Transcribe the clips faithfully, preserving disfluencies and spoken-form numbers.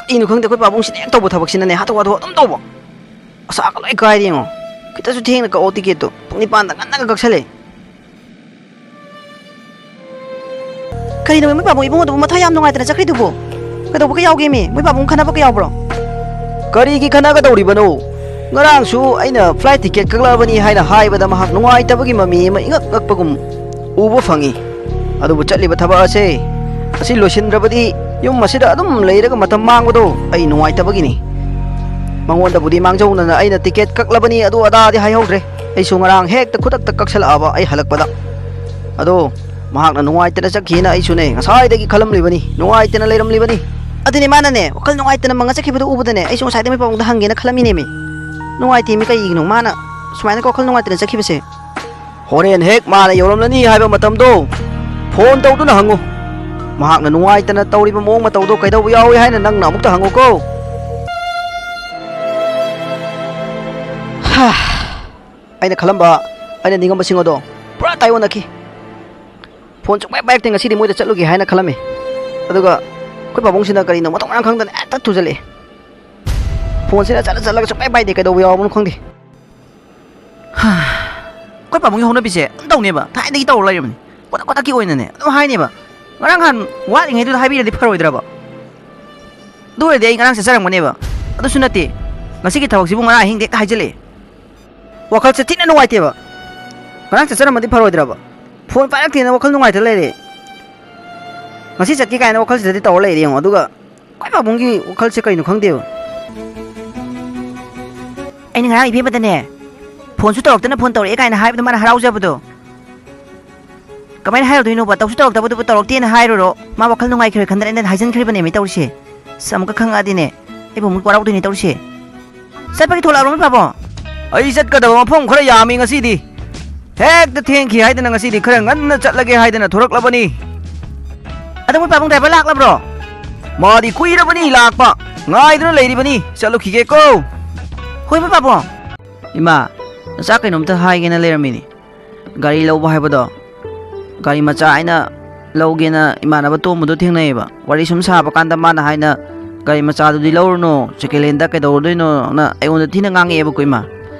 ꯀꯩꯅꯣ ꯈꯪꯗꯦ, ꯑꯩꯈꯣꯏ ꯄꯥꯕꯨꯡꯁꯤꯅ ꯍꯦꯛ ꯇꯧꯕ ꯊꯕꯛꯁꯤꯅꯅꯦ, ꯍꯥꯊꯨ ꯍꯥꯊꯨ ꯑꯗꯨꯝ ꯇꯧꯕ꯫ ꯑꯁꯥꯒ ꯂꯣꯏ ꯀꯥꯏꯔꯦ ꯌꯦꯡꯉꯣ꯫ ꯈꯤꯇꯁꯨ ꯊꯦꯡꯅ ꯀꯛꯑꯣ ꯇꯤꯀꯦꯠꯇꯣ꯫ ꯄꯨꯡ ꯅꯤꯄꯥꯟꯗ ꯉꯟꯅꯒ ꯀꯛꯁꯜꯂꯦ꯫ ꯀꯔꯤꯅꯣ ꯃꯣꯏ ꯄꯥꯕꯨꯡ ꯏꯕꯨꯡ ꯑꯗꯨꯕꯨ ꯃꯊꯥ ꯌꯥꯝ ꯅꯨꯡꯉꯥꯏꯇꯅ ꯆꯠꯈ꯭ꯔꯤꯗꯨꯕꯨ? ꯀꯩꯗꯧꯕꯒ ꯌꯥꯎꯒꯦꯃꯤ? ꯃꯣꯏ ꯄꯥꯕꯨꯡ ꯈꯟꯅꯕꯒ ꯌꯥꯎꯕ꯭ꯔꯣ? ꯀꯔꯤꯒꯤ ꯈꯟꯅꯒꯗꯧꯔꯤꯕꯅꯣ? ꯉꯔꯥꯡꯁꯨ ꯑꯩꯅ flight ticket ꯀꯛꯂꯛꯑꯕꯅꯤ ꯍꯥꯏꯅ ꯍꯥꯏꯕꯗ ꯃꯍꯥꯛ ꯅꯨꯡꯉꯥꯏꯇꯕꯒꯤ ꯃꯃꯤ ꯑꯃ ꯏꯉꯛ ꯉꯛꯄꯒꯨꯝ ꯎꯕ ꯐꯪꯉꯤ꯫ ꯑꯗꯨꯕꯨ ꯆꯠꯂꯤꯕ ꯊꯕꯛ ꯑꯁꯦ, ꯑꯁꯤ ꯂꯣꯏꯁꯤꯟꯗ꯭ꯔꯕꯗꯤ ꯌꯨꯝ ꯑꯁꯤꯗ ꯑꯗꯨꯝ ꯂꯩꯔꯒ ꯃꯇꯝ ꯃꯥꯡꯕꯗꯣ ꯑꯩ ꯅꯨꯡꯉꯥꯏꯇꯕꯒꯤꯅꯤ꯫ ꯃꯉꯣꯟꯗꯕꯨꯗꯤ ꯃꯥꯡꯖꯧꯅꯅ ꯑꯩꯅ ꯇꯤꯀꯦꯠ ꯀꯛꯂꯕꯅꯤ ꯑꯗꯨ ꯑꯗꯥꯗꯤ ꯍꯥꯏꯍꯧꯗ꯭ꯔꯦ꯫ ꯑꯩꯁꯨ ꯉꯔꯥꯡ ꯍꯦꯛꯇ ꯈꯨꯗꯛꯇ ꯀꯛꯁꯜꯂꯛꯑꯕ ꯑꯩ ꯍꯜꯂꯛꯄꯗ꯫ ꯑꯗꯣ ꯃꯍꯥꯛꯅ ꯅꯨꯡꯉꯥꯏꯇꯅ ꯆꯠꯈꯤꯅ ꯑꯩꯁꯨꯅꯦ ꯉꯁꯥꯏꯗꯒꯤ ꯈꯜꯂꯝꯂꯤꯕꯅꯤ, ꯅꯨꯡꯉꯥꯏꯇꯅ ꯂꯩꯔꯝꯂꯤꯕꯅꯤ꯫ ꯑꯗꯨꯅꯦ ꯃꯥꯅꯅꯦ ꯋꯥꯈꯜ ꯅꯨꯡꯉꯥꯏꯇꯅ ꯃꯪꯉ ꯆꯠꯈꯤꯕꯗꯣ ꯎꯕꯗꯅꯦ ꯑꯩꯁꯨ ꯉꯁꯥꯏꯗꯩ ꯃꯣꯏ ꯄꯥꯕꯨꯡꯗ ꯍꯪꯒꯦꯅ ꯈꯜꯂꯝꯃꯤꯅꯦꯃꯤ꯫ ꯅꯨꯡꯉꯥꯏꯇꯦꯃꯤ, ꯀꯩꯒꯤꯅꯣ ꯃꯥꯅ ꯁꯨꯃꯥꯏꯅ ꯋꯥꯈꯜ ꯅꯨꯡꯉꯥꯏꯇꯅ ꯆꯠꯈꯤꯕꯁꯦ? ꯍꯣꯔꯦꯟ ꯍꯦꯛ ꯃꯥꯅ ꯌꯧꯔꯝꯂꯅꯤ ꯍꯥꯏꯕ ꯃꯇꯝꯗꯣ ꯐꯣꯟ ꯇꯧꯗꯨꯅ ꯍꯪꯉꯨ꯫ ꯃꯍꯥꯛꯅ ꯅꯨꯡꯉꯥꯏꯇꯅ ꯇꯧꯔꯤꯕ ꯃꯑꯣꯡ ꯃꯇꯧꯗꯣ ꯀꯩꯗꯧꯕ ꯌꯥꯎꯏ ꯍꯥꯏꯅ ꯅꯪꯅ ꯑꯃꯨꯛꯇ ꯍꯪꯉꯨꯀꯣ꯫ ꯍꯥ, ꯑꯩꯅ ꯈꯜꯂꯝꯕ, ꯑꯩꯅ ꯅꯤꯡꯉꯝꯕꯁꯤꯡ ꯑꯗꯣ ꯄꯨꯔꯥ ꯇꯥꯏꯑꯣꯟꯅꯈꯤ꯫ ꯐꯣꯟ ꯁꯨꯡꯄꯥꯏ ꯄꯥꯏꯔꯛꯇꯦ꯫ ꯉꯁꯤꯗꯤ ꯃꯣꯏꯗ ꯆꯠꯂꯨꯒꯦ ꯍꯥꯏꯅ ꯈꯜꯂꯝꯃꯤ꯫ ꯑꯗꯨꯒ ꯑꯩꯈꯣꯏ ꯄꯥꯕꯨꯡꯁꯤꯅ ꯀꯔꯤꯅꯣ ꯃꯊꯣꯡ ꯃꯔꯝ ꯈꯪꯗꯅ ꯍꯦꯛꯇ ꯊꯨꯖꯜꯂꯛꯑꯦ꯫ ꯐꯣꯟꯁꯤꯅ ꯆꯠꯂ ꯆꯠꯂꯒ ꯁꯨꯡꯄꯥꯏ ꯄꯥꯏꯗꯦ, ꯀꯩꯗꯧꯕ ꯌꯥꯎꯔꯕꯅꯣ ꯈꯪꯗꯦ꯫ ꯍꯥ, ꯑꯩꯈꯣꯏ ꯄꯥꯕꯨꯡꯒꯤ ꯍꯧꯅꯕꯤꯁꯦ ꯑꯗꯨꯝ ꯇꯧꯅꯦꯕ, ꯊꯥꯏꯅꯗꯒꯤ ꯇꯧꯔ ꯂꯩꯔꯕꯅꯤ꯫ ꯈꯨꯗꯛ ꯈꯨꯗꯛꯀꯤ ꯑꯣꯏꯅꯅꯦ ꯑꯗꯨꯝ ꯍꯥꯏꯅꯦꯕ꯫ ꯉꯔꯥꯡ ꯅꯍꯥꯟ ꯋꯥꯠꯂꯤꯉꯩꯗꯨꯗ ꯍꯥꯏꯕꯤꯔꯗꯤ ꯐꯔꯣꯏꯗ꯭ꯔꯕ? ꯑꯗꯨ ꯑꯣꯏꯔꯗꯤ ꯑꯩ ꯉꯔꯥꯡ ꯆꯠꯆꯔꯝꯒꯅꯦꯕ꯫ ꯑꯗꯨꯁꯨ ꯅꯠꯇꯦ, ꯉꯁꯤꯒꯤ ꯊꯕꯛꯁꯤꯕꯨ ꯉꯔꯥꯡ ꯑꯍꯤꯡꯗ ꯍꯦꯛꯇ ꯍꯥꯏꯖꯤꯜꯂꯛꯑꯦ꯫ ꯋꯥꯈꯜꯁꯦ ꯊꯤꯅ ꯅꯨꯡꯉꯥꯏꯇꯦꯕ꯫ ꯉꯔꯥꯡ ꯆꯠꯆꯔꯝꯃꯗꯤ ꯐꯔꯣꯏꯗ꯭ꯔꯕ? ꯐꯣꯟ ꯄꯥꯏꯔꯛꯇꯦꯅ ꯋꯥꯈꯜ ꯅꯨꯡꯉꯥꯏꯇ ꯂꯩꯔꯦ꯫ ꯉꯁꯤ ꯆꯠꯀꯦ ꯀꯥꯏꯅ ꯋꯥꯈꯜꯁꯤꯗꯗꯤ ꯇꯧꯔ ꯂꯩꯔꯦ ꯌꯦꯡꯉꯣ꯫ ꯑꯗꯨꯒ ꯑꯩꯈꯣꯏ ꯄꯥꯕꯨꯡꯒꯤ ꯋꯥꯈꯜꯁꯦ ꯀꯩꯅꯣ ꯈꯪꯗꯦꯕ꯫ ꯑꯩꯅ ꯉꯔꯥꯡ ꯏꯕꯦꯝꯃꯗꯅꯦ ꯐꯣꯟꯁꯨ ꯇꯧꯔꯛꯇꯅ ꯐꯣꯟ ꯇꯧꯔꯛꯑꯦ ꯀꯥꯏꯅ ꯍꯥꯏꯕꯗꯣ ꯃꯥꯅ ꯍꯔꯥꯎꯖꯕꯗꯣ꯫ ꯀꯃꯥꯏꯅ ꯍꯥꯏꯔꯨꯗꯣꯏꯅꯣꯕ? ꯇꯧꯁꯨ ꯇꯧꯔꯛꯇꯕꯗꯨꯕꯨ ꯇꯧꯔꯛꯇꯦꯅ ꯍꯥꯏꯔꯨꯔꯣ꯫ ꯃꯥ ꯋꯥꯈꯜ ꯅꯨꯡꯉꯥꯏꯈꯤꯔꯣꯏ ꯈꯟꯗꯅ ꯑꯩꯅ ꯍꯥꯏꯖꯤꯟꯈ꯭ꯔꯤꯕꯅꯦꯃꯤ ꯇꯧꯔꯤꯁꯦ꯫ ꯑꯁ, ꯑꯃꯨꯛꯀ ꯈꯪꯉꯛꯑꯗꯤꯅꯦ ꯑꯩꯕꯨ ꯑꯃꯨꯛ ꯋꯥꯔꯧꯗꯣꯏꯅꯦ ꯇꯧꯔꯤꯁꯦ꯫ ꯆꯠꯄꯒꯤ ꯊꯣꯛꯂꯛꯑꯕ꯭ꯔꯣ ꯃꯣꯏ ꯄꯥꯕꯣ? ꯑꯩ ꯆꯠꯀꯗꯕ ꯃꯐꯝ ꯈꯔ ꯌꯥꯝꯃꯤ ꯉꯁꯤꯗꯤ꯫ ꯍꯦꯛꯇ ꯊꯦꯡꯈꯤ ꯍꯥꯏꯗꯅ ꯉꯁꯤꯗꯤ ꯈꯔ ꯉꯟꯅ ꯆꯠꯂꯒꯦ ꯍꯥꯏꯗꯅ ꯊꯣꯔꯛꯂꯕꯅꯤ꯫ ꯑꯗꯣ ꯃꯣꯏ ꯄꯥꯕꯨꯡ ꯗ꯭ꯔꯥꯏꯚꯔ ꯂꯥꯛꯂꯕ꯭ꯔꯣ? ꯃꯥꯗꯤ ꯀꯨꯏꯔꯕꯅꯤ ꯂꯥꯛꯄ꯫ ꯉꯥꯏꯗꯨꯅ ꯂꯩꯔꯤꯕꯅꯤ꯫ ꯆꯠꯂꯨꯈꯤꯒꯦꯀꯣ꯫ ꯍꯣꯏ ꯃꯣꯏ ꯄꯥꯕꯣ꯫ ꯏꯃꯥ, ꯅꯆꯥ ꯀꯩꯅꯣꯝꯇ ꯍꯥꯏꯒꯦꯅ ꯂꯩꯔꯝꯃꯤꯅꯤ꯫ ꯒꯥꯔꯤ ꯂꯧꯕ ꯍꯥꯏꯕꯗꯣ, ꯒꯥꯔꯤ ꯃꯆꯥ ꯑꯩꯅ ꯂꯧꯒꯦꯅ ꯏꯃꯥꯟꯅꯕ ꯇꯣꯝꯕꯗꯣ ꯊꯦꯡꯅꯩꯌꯦꯕ꯫ ꯋꯥꯔꯤ ꯁꯨꯝ ꯁꯥꯕ ꯀꯥꯟꯗ ꯃꯥꯅ ꯍꯥꯏꯅ "ꯒꯥꯔꯤ ꯃꯆꯥꯗꯨꯗꯤ ꯂꯧꯔꯨꯅꯨ, ꯁꯦꯀꯦꯟ ꯍꯦꯟꯗ ꯀꯩꯗꯧꯔꯨꯗꯣꯏꯅꯣꯅ" ꯑꯩꯉꯣꯟꯗ ꯊꯤꯅ ꯉꯥꯡꯉꯛꯑꯦꯕꯀꯣ, ꯏꯃꯥ꯫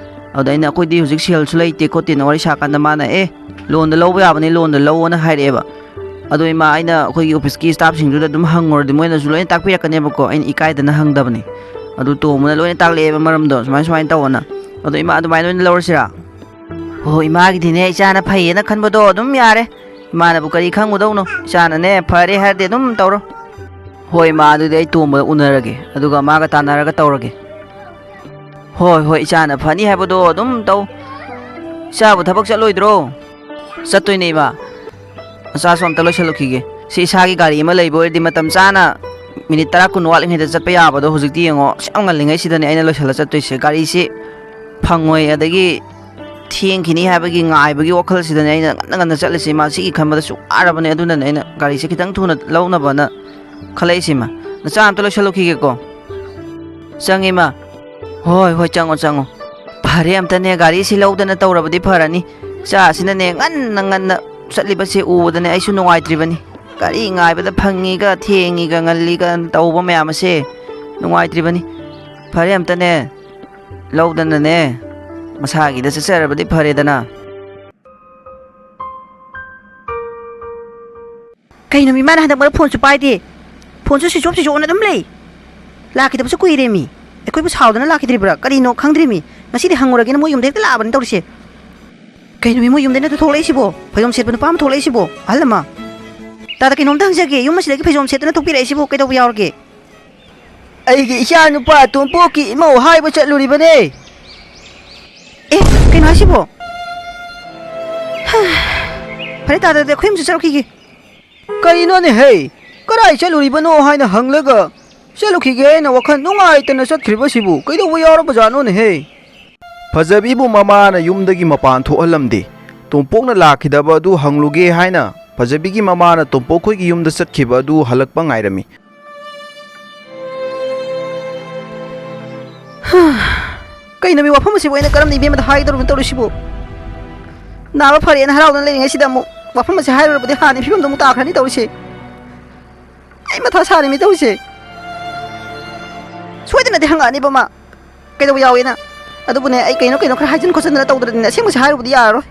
ꯑꯗꯨꯗ ꯑꯩꯅ, "ꯑꯩꯈꯣꯏꯗꯤ ꯍꯧꯖꯤꯛ ꯁꯦꯜꯁꯨ ꯂꯩꯇꯦ ꯈꯣꯠꯇꯦꯅ" ꯋꯥꯔꯤ ꯁꯥꯀꯥꯟꯗ, ꯃꯥꯅ, "ꯑꯦ, ꯂꯣꯟꯗ ꯂꯧꯕ ꯌꯥꯕꯅꯤ, ꯂꯣꯟꯗ ꯂꯧꯑꯣꯅ" ꯍꯥꯏꯔꯛꯑꯦꯕ꯫ ꯑꯗꯣ, ꯏꯃꯥ, ꯑꯩꯅ ꯑꯩꯈꯣꯏꯒꯤ ꯑꯣꯐꯤꯁꯀꯤ ꯁ꯭ꯇꯥꯐꯁꯤꯡꯗꯨꯗ ꯑꯗꯨꯝ ꯍꯪꯉꯨꯔꯗꯤ ꯃꯣꯏꯅꯁꯨ ꯂꯣꯏꯅ ꯇꯥꯛꯄꯤꯔꯛꯀꯅꯦꯕꯀꯣ, ꯑꯩꯅ ꯏꯀꯥꯏꯗꯅ ꯍꯪꯗꯕꯅꯤ꯫ ꯑꯗꯨ ꯇꯣꯝꯕꯅ ꯂꯣꯏꯅ ꯇꯥꯛꯂꯛꯑꯦꯕ ꯃꯔꯝꯗꯣ, ꯁꯨꯃꯥꯏ ꯁꯨꯃꯥꯏꯅ ꯇꯧꯑꯣꯅ꯫ ꯑꯗꯣ, ꯏꯃꯥ, ꯑꯗꯨꯃꯥꯏꯅ ꯑꯣꯏꯅ ꯂꯧꯔꯁꯤꯔꯥ? "ꯍꯣ, ꯏꯃꯥꯒꯤꯗꯤꯅꯦ, ꯏꯆꯥꯅ ꯐꯩꯌꯦꯅ ꯈꯟꯕꯗꯣ ꯑꯗꯨꯝ ꯌꯥꯔꯦ꯫ ꯏꯃꯥꯅꯕꯨ ꯀꯔꯤ ꯈꯪꯉꯨꯗꯧꯅꯣ? ꯏꯆꯥꯅꯅꯦ, ꯐꯔꯦ ꯍꯥꯏꯔꯗꯤ ꯑꯗꯨꯝ ꯇꯧꯔꯣ꯫" "ꯍꯣꯏ, ꯏꯃꯥ, ꯑꯗꯨꯗꯤ ꯑꯩ ꯇꯣꯝꯕꯒ ꯎꯅꯔꯒꯦ, ꯑꯗꯨꯒ ꯃꯥꯒ ꯇꯥꯟꯅꯔꯒ ꯇꯧꯔꯒꯦ꯫" "ꯍꯣꯏ, ꯍꯣꯏ, ꯏꯆꯥꯅ ꯐꯅꯤ ꯍꯥꯏꯕꯗꯣ ꯑꯗꯨꯝ ꯇꯧ꯫ ꯏꯆꯥꯕꯨ ꯊꯕꯛ ꯆꯠꯂꯣꯏꯗ꯭ꯔꯣ?" "ꯆꯠꯇꯣꯏꯅꯦ, ꯏꯃꯥ꯫ ꯃꯆꯥꯁꯨ ꯑꯝꯇ ꯂꯣꯏꯁꯜꯂꯨꯈꯤꯒꯦ꯫ ꯁꯤ ꯏꯁꯥꯒꯤ ꯒꯥꯔꯤ ꯑꯃ ꯂꯩꯕ ꯑꯣꯏꯔꯗꯤ ꯃꯇꯝ ꯆꯥꯅ ꯃꯤꯅꯤꯠ ꯇꯔꯥ ꯀꯨꯟ ꯋꯥꯠꯂꯤꯉꯩꯗ ꯆꯠꯄ ꯌꯥꯕꯗꯣ, ꯍꯧꯖꯤꯛꯇꯤ ꯌꯦꯡꯉꯣ, ꯑꯁꯨꯛ ꯌꯥꯝ ꯉꯜꯂꯤꯉꯩꯁꯤꯗꯅꯦ ꯑꯩꯅ ꯂꯣꯏꯁꯜꯂ ꯆꯠꯇꯣꯏꯁꯦ꯫ ꯒꯥꯔꯤꯁꯤ ꯐꯪꯉꯣꯏ, ꯑꯗꯒꯤ ꯊꯦꯡꯈꯤꯅꯤ ꯍꯥꯏꯕꯒꯤ ꯉꯥꯏꯕꯒꯤ ꯋꯥꯈꯜꯁꯤꯗꯅꯦ ꯑꯩꯅ ꯉꯟꯅ ꯉꯟꯅ ꯆꯠꯂꯤꯁꯦ꯫ ꯃꯥ ꯁꯤꯒꯤ ꯈꯟꯕꯗꯁꯨ ꯋꯥꯔꯕꯅꯦ, ꯑꯗꯨꯅꯅꯦ ꯑꯩꯅ ꯒꯥꯔꯤꯁꯦ ꯈꯤꯇꯪ ꯊꯨꯅ ꯂꯧꯅꯕꯅ ꯈꯜꯂꯛꯏꯁꯦ꯫ ꯏꯃꯥ, ꯅꯆꯥ ꯑꯝꯇ ꯂꯣꯏꯁꯜꯂꯨꯈꯤꯒꯦꯀꯣ꯫" "ꯆꯪꯉꯦ, ꯏꯃꯥ꯫" "ꯍꯣꯏ, ꯍꯣꯏ, ꯆꯪꯉꯣ, ꯆꯪꯉꯣ꯫" "ꯐꯔꯦ, ꯑꯝꯇꯅꯦ ꯒꯥꯔꯤꯁꯤ ꯂꯧꯗꯅ ꯇꯧꯔꯕꯗꯤ ꯐꯔꯅꯤ꯫ ꯏꯆꯥꯁꯤꯅꯅꯦ ꯉꯟꯅ ꯉꯟꯅ ꯆꯠꯂꯤꯕꯁꯦ ꯎꯕꯗꯅꯦ ꯑꯩꯁꯨ ꯅꯨꯡꯉꯥꯏꯇ꯭ꯔꯤꯕꯅꯤ꯫ ꯒꯥꯔꯤ ꯉꯥꯏꯕꯗ ꯐꯪꯉꯤꯒ ꯊꯦꯡꯉꯤꯒ ꯉꯜꯂꯤꯒ ꯇꯧꯕ ꯃꯌꯥꯝ ꯑꯁꯦ ꯅꯨꯡꯉꯥꯏꯇ꯭ꯔꯤꯕꯅꯤ꯫ ꯐꯔꯦ, ꯑꯝꯇꯅꯦ ꯂꯧꯗꯅꯅꯦ ꯃꯁꯥꯒꯤꯗ ꯆꯠꯆꯔꯕꯗꯤ ꯐꯔꯦꯗꯅ꯫" ꯀꯩꯅꯣ ꯃꯤ, ꯃꯥꯅ ꯍꯟꯗꯛ ꯃꯔꯛ ꯐꯣꯟꯁꯨ ꯄꯥꯏꯗꯦ, ꯐꯣꯟꯁꯨ switch off, switch off ꯑꯣꯟ ꯑꯗꯨꯝ ꯂꯩ꯫ ꯂꯥꯛꯈꯤꯗꯕꯁꯨ ꯀꯨꯏꯔꯦ ꯃꯤ꯫ ꯑꯩꯈꯣꯏꯕꯨ ꯁꯥꯎꯗꯅ ꯂꯥꯛꯈꯤꯗ꯭ꯔꯤꯕ꯭ꯔꯥ ꯀꯔꯤꯅꯣ ꯈꯪꯗ꯭ꯔꯦ ꯃꯤ꯫ ꯉꯁꯤꯗꯤ ꯍꯪꯉꯨꯔꯒꯦꯅ ꯃꯣꯏ ꯌꯨꯝꯗ ꯍꯦꯛꯇ ꯂꯥꯛꯑꯕꯅꯤ ꯇꯧꯔꯤꯁꯦ꯫ ꯀꯩꯅꯣ ꯃꯤ, ꯃꯣꯏ ꯌꯨꯝꯗꯩ ꯅꯠꯇ꯭ꯔꯣ ꯊꯣꯛꯂꯛꯏꯁꯤꯕꯣ? ꯐꯩꯖꯣꯝ ꯁꯦꯠꯄ ꯅꯨꯄꯥ ꯑꯃ ꯊꯣꯛꯂꯛꯏꯁꯤꯕꯣ, ꯑꯍꯜ ꯑꯃ꯫ ꯇꯥꯗ, ꯀꯩꯅꯣꯝꯇ ꯍꯪꯖꯒꯦ, ꯌꯨꯝ ꯑꯁꯤꯗꯒꯤ ꯐꯩꯖꯣꯝ ꯁꯦꯠꯇꯅ ꯊꯣꯛꯄꯤꯔꯛꯏꯁꯤꯕꯨ ꯀꯩꯗꯧꯕ ꯌꯥꯎꯔꯒꯦ? ꯑꯩꯒꯤ ꯏꯆꯥ ꯅꯨꯄꯥ ꯇꯣꯝꯄꯣꯛꯀꯤ ꯏꯃꯧ ꯍꯥꯏꯕ ꯆꯠꯂꯨꯔꯤꯕꯅꯦ꯫ ꯑꯦ, ꯀꯩꯅꯣ ꯍꯥꯏꯁꯤꯕꯣ? ꯐꯔꯦ, ꯇꯥꯗꯗꯤ ꯑꯩꯈꯣꯏ ꯑꯃꯁꯨ ꯆꯠꯂꯨꯈꯤꯒꯦ꯫ ꯀꯔꯤꯅꯣꯅꯦ ꯍꯦ? ꯀꯗꯥꯏ ꯆꯠꯂꯨꯔꯤꯕꯅꯣ ꯍꯥꯏꯅ ꯍꯪꯂꯒ ꯆꯠꯂꯨꯈꯤꯒꯦ ꯍꯥꯏꯅ ꯋꯥꯈꯜ ꯅꯨꯡꯉꯥꯏꯇꯅ ꯆꯠꯈ꯭ꯔꯤꯕꯁꯤꯕꯨ ꯀꯩꯗꯧꯕ ꯌꯥꯎꯔꯕꯖꯥꯠꯅꯣꯅꯦ ꯍꯦ? ꯐꯖꯕꯤꯕꯨ ꯃꯃꯥꯅ ꯌꯨꯝꯗꯒꯤ ꯃꯄꯥꯟ ꯊꯣꯛꯍꯜꯂꯝꯗꯦ꯫ ꯇꯣꯝꯄꯣꯛꯅ ꯂꯥꯛꯈꯤꯗꯕ ꯑꯗꯨ ꯍꯪꯂꯨꯒꯦ ꯍꯥꯏꯅ ꯐꯖꯕꯤꯒꯤ ꯃꯃꯥꯅ ꯇꯣꯝꯄꯣꯛ ꯈꯣꯏꯒꯤ ꯌꯨꯝꯗ ꯆꯠꯈꯤꯕ ꯑꯗꯨ ꯍꯜꯂꯛꯄ ꯉꯥꯏꯔꯝꯃꯤ꯫ ꯀꯩꯅꯣ ꯃꯤ, ꯋꯥꯐꯝ ꯑꯁꯤꯕꯨ ꯑꯩꯅ ꯀꯔꯝꯅ ꯏꯕꯦꯝꯃꯗ ꯍꯥꯏꯒꯗꯧꯔꯤꯕꯅꯣ ꯇꯧꯔꯤꯁꯤꯕꯨ? ꯅꯥꯕ ꯐꯔꯦꯅ ꯍꯔꯥꯎꯗꯅ ꯂꯩꯔꯤꯉꯩꯁꯤꯗ ꯑꯃꯨꯛ ꯋꯥꯐꯝ ꯑꯁꯤ ꯍꯥꯏꯔꯨꯔꯕꯗꯤ ꯍꯥꯟꯅꯒꯤ ꯐꯤꯕꯝꯗ ꯑꯃꯨꯛ ꯇꯥꯈ꯭ꯔꯅꯤ ꯇꯧꯔꯤꯁꯦ꯫ ꯑꯩ ꯃꯊꯥ ꯁꯥꯔꯦ ꯃꯤ ꯇꯧꯔꯤꯁꯦ꯫ ꯁꯣꯏꯗꯅꯗꯤ ꯍꯪꯉꯛꯑꯅꯤꯕ ꯃꯥ꯫ ꯀꯩꯗꯧꯕ ꯌꯥꯎꯋꯦꯅ? ꯑꯗꯨꯕꯨꯅꯦ, ꯑꯩ ꯀꯩꯅꯣ ꯀꯩꯅꯣ ꯈꯔ ꯍꯥꯏꯖꯤꯟ ꯈꯣꯠꯆꯤꯟꯗꯅ ꯇꯧꯗ꯭ꯔꯗꯤꯅꯦ, ꯑꯁꯦꯡꯕꯁꯦ ꯍꯥꯏꯔꯨꯕꯗꯤ ꯌꯥꯔꯔꯣꯏ꯫